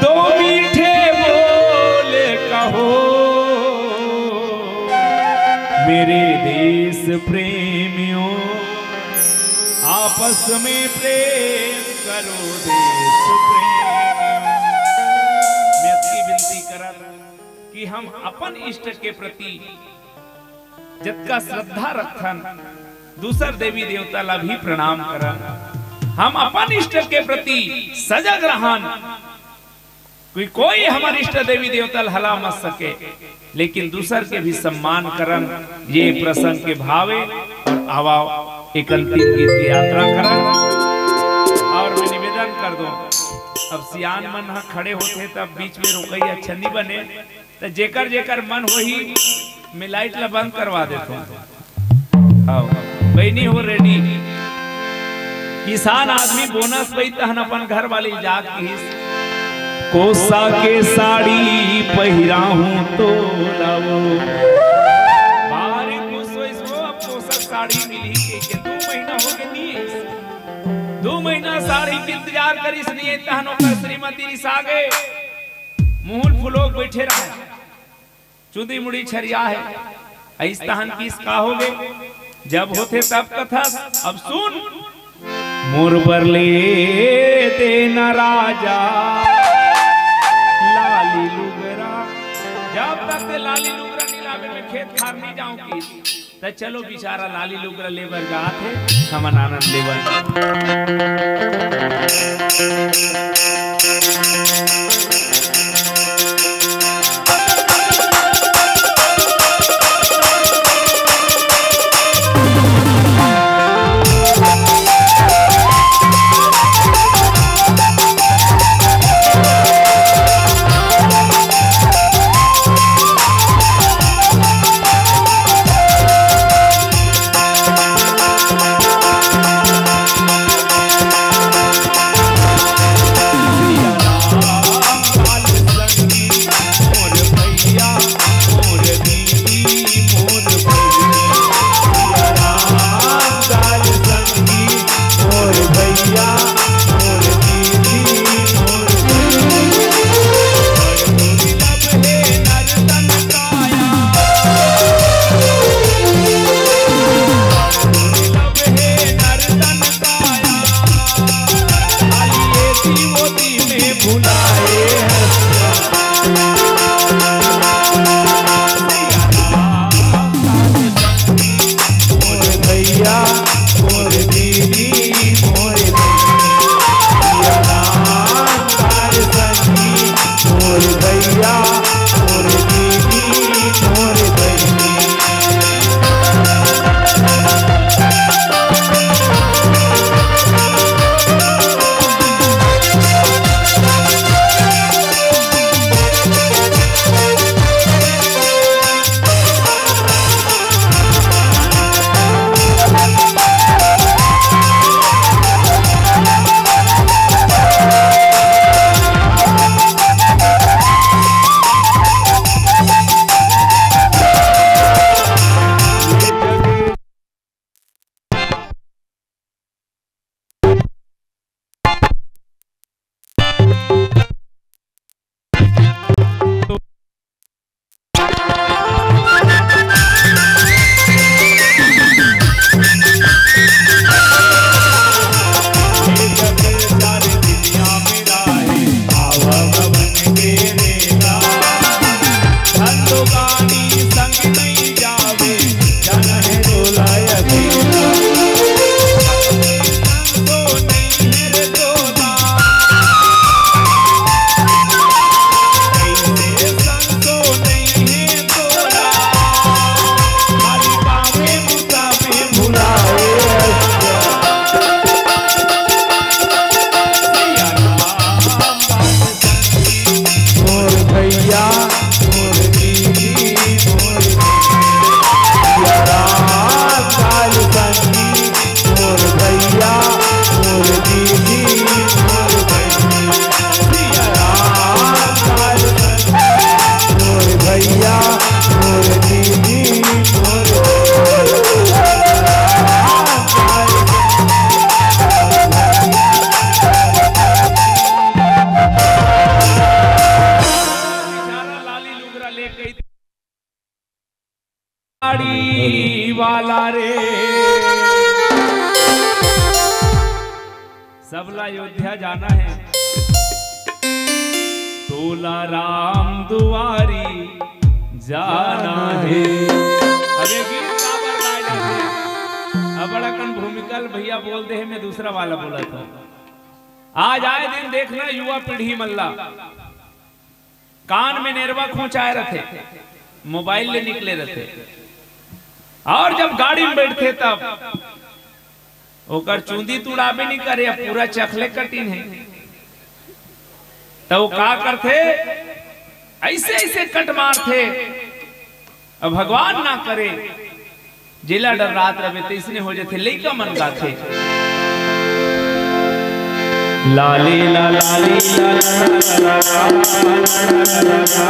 दो मीठे बोल कहो मेरे देश प्रेमियों, आपस में प्रेम करो देश प्रेमियों। मैं अतकी विनती करत कि हम अपन इष्ट के प्रति जतका श्रद्धा रखथन, दूसर देवी देवता ला भी प्रणाम करन। हम अपन इष्ट के प्रति सजग रहन। कोई, कोई हमर इष्ट देवी देवता ला हला मत सके, लेकिन दूसर के भी सम्मान करन। ये प्रसंग के भावे और आवा एक अंतिम गीत की यात्रा करन। और मैं निवेदन कर दूं, अब सियान मन ह खड़े होथे तब बीच में रोकई अच्छा नहीं बने। त जेकर जेकर मन होही, मैं लाइट ला बंद करवा देथों। आओ, बहिनी हो रेडी। किसान आदमी बोनस पई तहन अपन घर वाली जाग किहिस, कोसा के साड़ी पहिराहूं तो लाओ। भारी खुश होइस वो, अब कोसा साड़ी मिली के, के दू महीना हो गए नहीं। दू महीना साड़ी के इंतजार करिस नहीं, तहन ओकर श्रीमती रिसा गे, मुंह फुलोक बैठे रहे। चुंदी मुड़ी छरिया है, अइस तहन किस का होगे? जब होथे तब कथस। अब सुन, मोर बर ले देना राजा लाली लुगरा। जब तक ते लाली लुगरा नी लाबे, मैं खेत खार नी जाऊं किस। त चलो बेचारा लाली लुगरा लेबर जात हे, हमन आनंद लेबर। गाड़ी वाला रे, सबला अयोध्या जाना हे, तोला राम दुआरी जाना हे। अरे गीत काबर गाए जाथे? अबड़ अकन भूमिकल भैया बोल दे हे, मैं दूसरा वाला बोलत हंव। आज आए दिन देखना युवा पीढ़ी मन ला कान में नेरवा खोंचाए रथे, मोबाइल ले निकले रथे, अउ जब गाड़ी में बैठथे तब ओकर चूंदी तुड़ाबे नइ करे, अब पूरा चखले कटिन हे। त वो का करथे, अइसे अइसे कट मारथे। अब भगवान ना करे, जेला डर्रात रबे तइसने हो जथे। लइका मन गाथे, लाली ला लाली ला ला ला ला ला ला ला।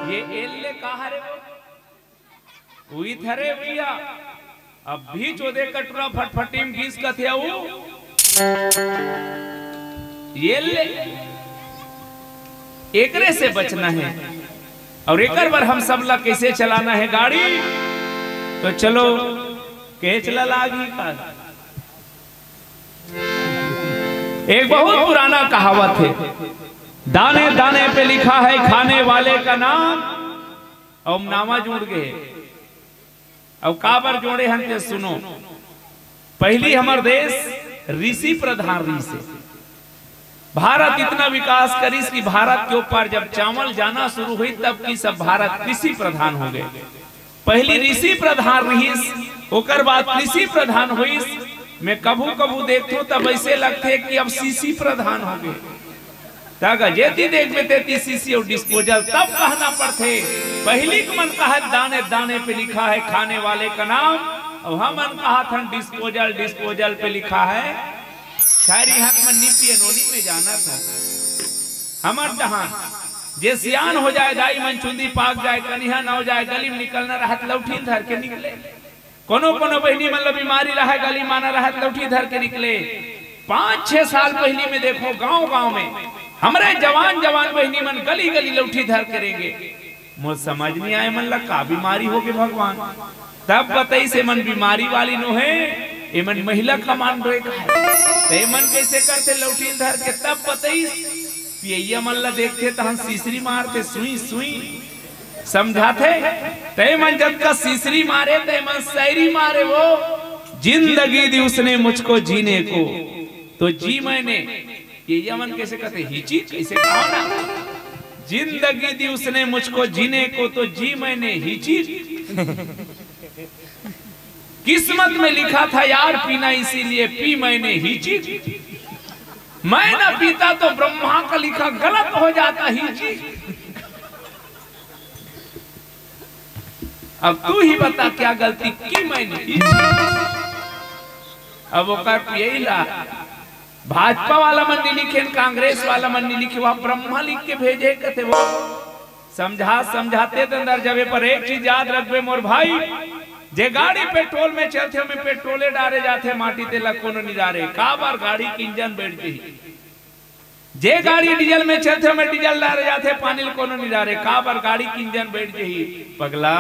ये एल्ले का हरे वो? उही थरे भैया, अब भी चोदे कटुरा फटफटी में गीस कथे अउ ये ले, एकरे से बचना हे। अउ एकर बर हम सब ला कइसे चलाना हे गाड़ी? तो चलो, केचला लागी का? एक बहुत पुराना कहावत हे, दाने दाने पे लिखा है खाने वाले का नाम। अउ नावा जुड़ गे हे। अउ काबर जोड़े हन ते सुनो। पहिली हमर देश ऋषि प्रधान रहिस हे। भारत इतना विकास करिस कि भारत के ऊपर जब चावल जाना शुरू होइस तब कि सब भारत कृषि प्रधान हो गे। पहिली ऋषि प्रधान रहिस, ओकर बाद कृषि प्रधान होइस। मैं कभू कभू देखथंव तब अइसे लगथे कि अब सीसी प्रधान हो गे। त गा जेती देखबे तेती सीसी अउ डिस्पोजल, तब कहना पड़थे। पहिली के मन कहत दाने दाने पे लिखा है खाने वाले का नाम, अउ हमन कहत हन डिस्पोजल, डिस्पोजल पे लिखा है। खैर, इहाँ के मन नी पियन, ओनी में जानत हन। हमर डहान जे सियान हो जाए, दाई मन चुंदी पाक जाए, कनिहा नव जाए, गली में निकलना रहत लौठी ल धर के निकले। कोनो कोनो बहिनी मन ल बीमारी रहय, गली माना रहय त लौठी धर के निकले। पाँच छह साल पहिली में देखो, गांव गांव में हमरे जवान जवान बहिनी मन गली गली लौठी धर के रेंगे। मोर समझ नइ आय, एमन ल का बीमारी होगे भगवान। तब बतइस, एमन बीमारी वाली नोहे, एमन महिला कमांडो हे। त एमन कइसे करथे लौठी धर के? तब बतइस, पियइया मन ल देखथे तहन सिसरी मारथे, सुई सुई। समझाथे, ते मन जतका सिसरी मारे, ते मन शायरी मारे वो। जिंदगी दी उसने मुझको जीने को, तो जी मैंने, ये यमन कैसे कहते, हिची, कैसे कहा ना? जिंदगी दी उसने मुझको जीने को, तो जी मैंने हिची। किस्मत में लिखा था यार पीना, इसीलिए पी मैंने हिची। मैं ना पीता तो ब्रह्मा का लिखा गलत हो जाता हिची। अब तू ही बता क्या गलती की मैंने हिची। अब ओकर पियला भाजपा वाला मन नी लिखे, कांग्रेस वाला मन नी लिखे, वह ब्रह्मा लिख के भेजे कथे वो। समझा, समझाते त अंदर जाबे, पर एक चीज याद रखबे मोर भाई, जे गाड़ी पेट्रोल में चलथे, ओमे पेट्रोले डारे जाथे, माटी तेला कोनो नी डारे। काबर? गाड़ी के इंजन बैठ जही। जे गाड़ी डीजल में चलथे, ओमे डीजल डारे जाथे, पानी ल कोनो नी डारे। काबर? गाड़ी के इंजन बैठ जही। पगला,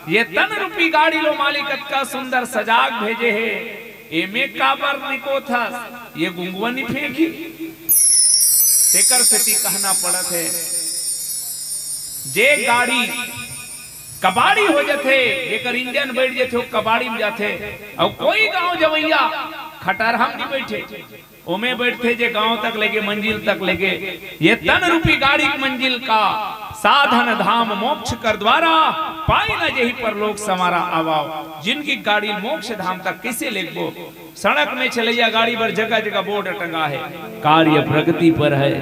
ये तन रूपी गाड़ी ल मालिक अतका सुंदर सजाक भेजे हे, एमे काबर निकोथस? ये गुंगवा नी फेंकी? तेकर सेती कहना पड़त हे, जे गाड़ी कबाड़ी हो जथे, जेकर इंजन बैठ जथे, वो कबाड़ी में जाथे। अउ कोई गांव जवैया खटारहा म नी बैठे, ओमे बैठथे जे गांव तक लेगे, मंजिल तक लेगे। ये तन रूपी गाड़ी के मंजिल का साधन धाम मोक्ष कर द्वारा, पाई न जेहि परलोक संवारा। आवाओ, जिनकी गाड़ी मोक्ष धाम तक कैसे लेगबो? सड़क में चलैया गाड़ी बर जगह जगह बोर्ड टंगा है, कार्य प्रगति पर है,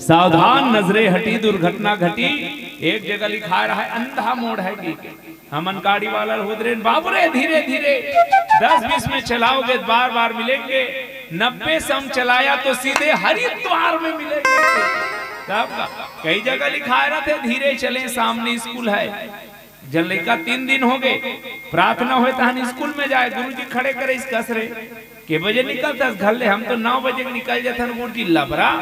सावधान नजरे हटी, दुर्घटना घटी। एक जगह लिखाय रहय अंधा मोड़ है कि हमन गाड़ी वाला ल होदरेन, बाबू रे, धीरे धीरे, दस बीस में चलाओगे, बार बार मिलेंगे। नब्बे सौ में चलाया तो सीधे हरिद्वार में मिलेंगे। तब का? कई जगह लिखाय रहथे, धीरे चलें, सामने स्कूल है। जन लइका तीन दिन होगे, प्रार्थना होय तहन स्कूल में जाय, गुरुजी खड़े करे, इस कस रे, के बजे निकलथस घर ले? हम तो नौ बजे के निकल जाथन। गुरुजी, लबरा,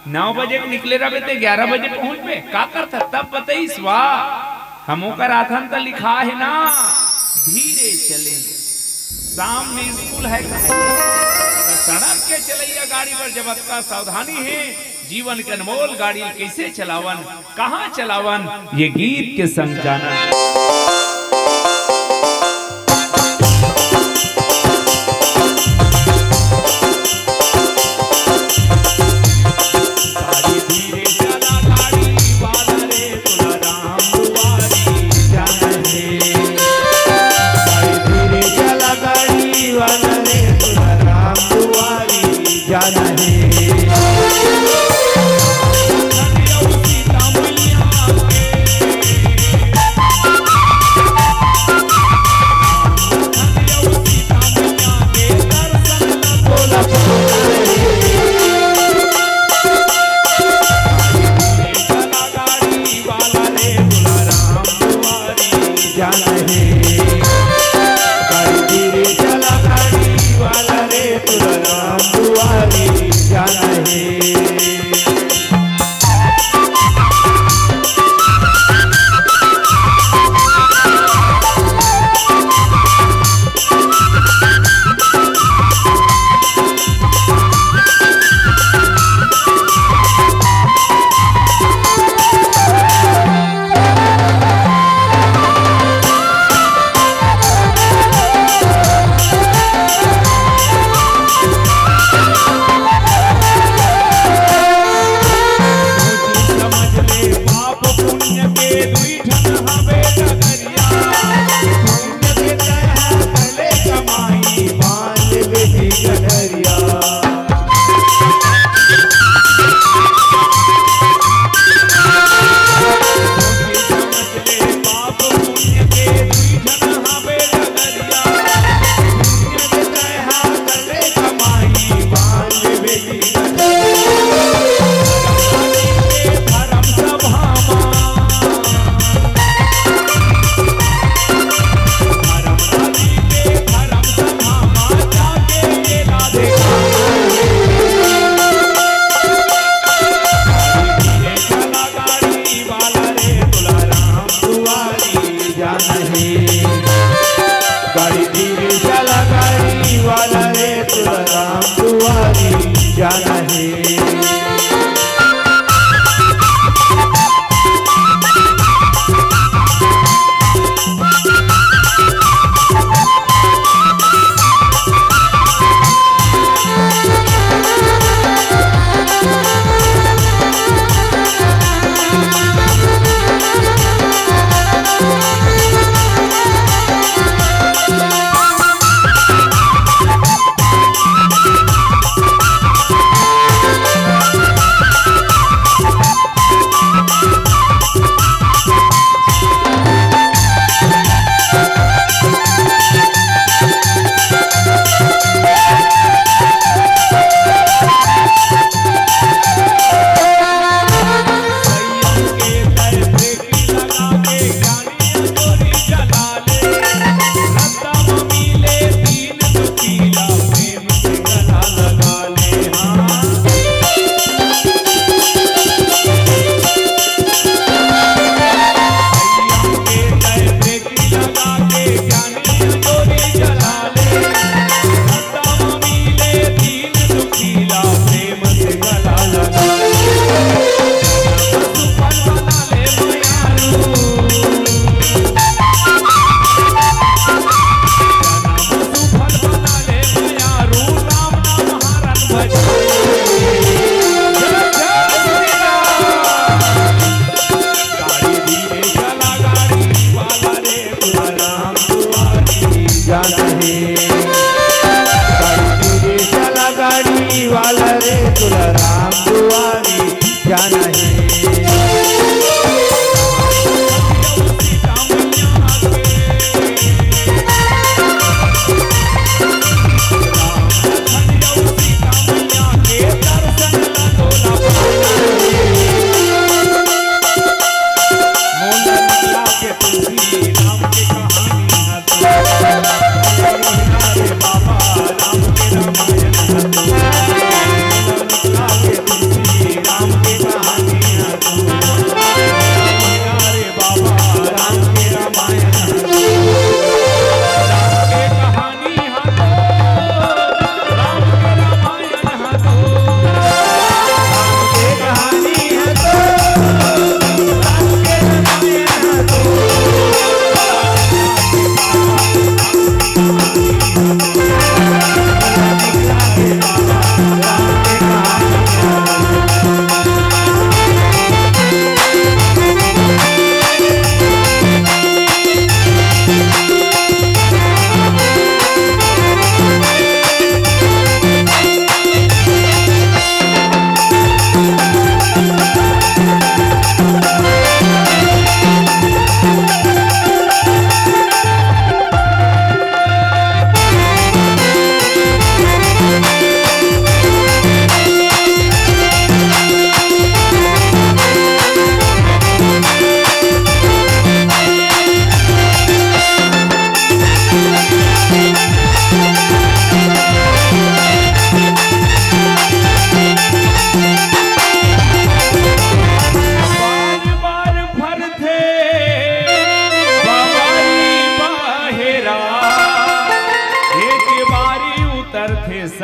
नौ बजे के निकले रहबे ते ग्यारह बजे पहुंचबे, का करथस? तब बतइस, वाह, हम ओकर आथन त लिखा हे ना, धीरे चले। सामने स्कूल हे, काहे? त सड़क के चलइया गाड़ी बर जब अतका सावधानी हे, जीवन के अनमोल गाड़ी ल कइसे चलावन, कहाँ चलावन, ये गीत के संग जानन। गाड़ी धीरे चला, गाड़ी वाला रे, तोला राम दुआरी जाना हे। गाड़ी धीरे चला, गाड़ी वाला रे, तोला राम दुआरी जाना हे। जाना हे। गाड़ी धीरे चला, गाड़ी वाला रे, तोला राम दुआरी जाना हे। गाड़ी धीरे चला, गाड़ी वाला रे, तोला राम दुआरी जाना हे।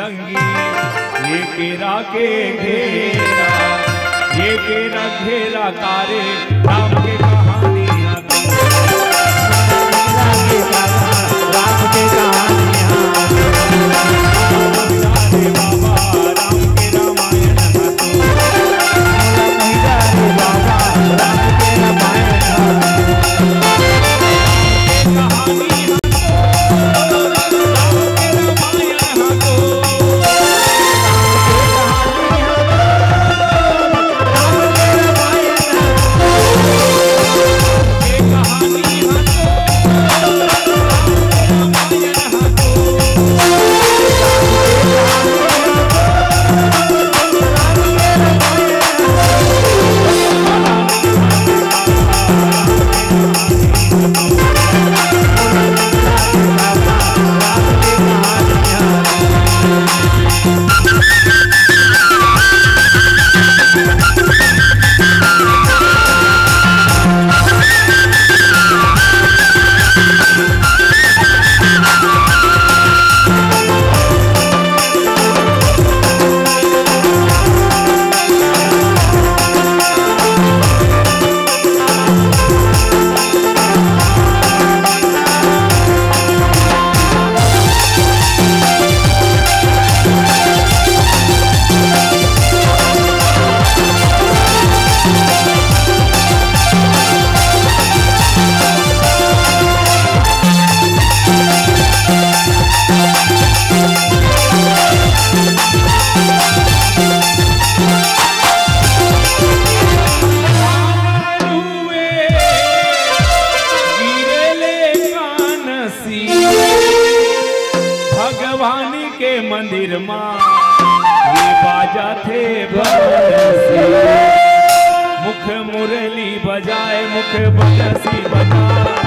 संगी, ये केरा के घेरा, ये केरा घेरा कारे, राम के कहानी है। राम के कहानी है। अरे बाबा, राम के रामायण है तो। अरे बाबा, राम के रामायण है। कहानी भगवान के मंदिर मा ये बाजा थे बंसी, मुख मुरली बजाए, मुख बंसी बजाए।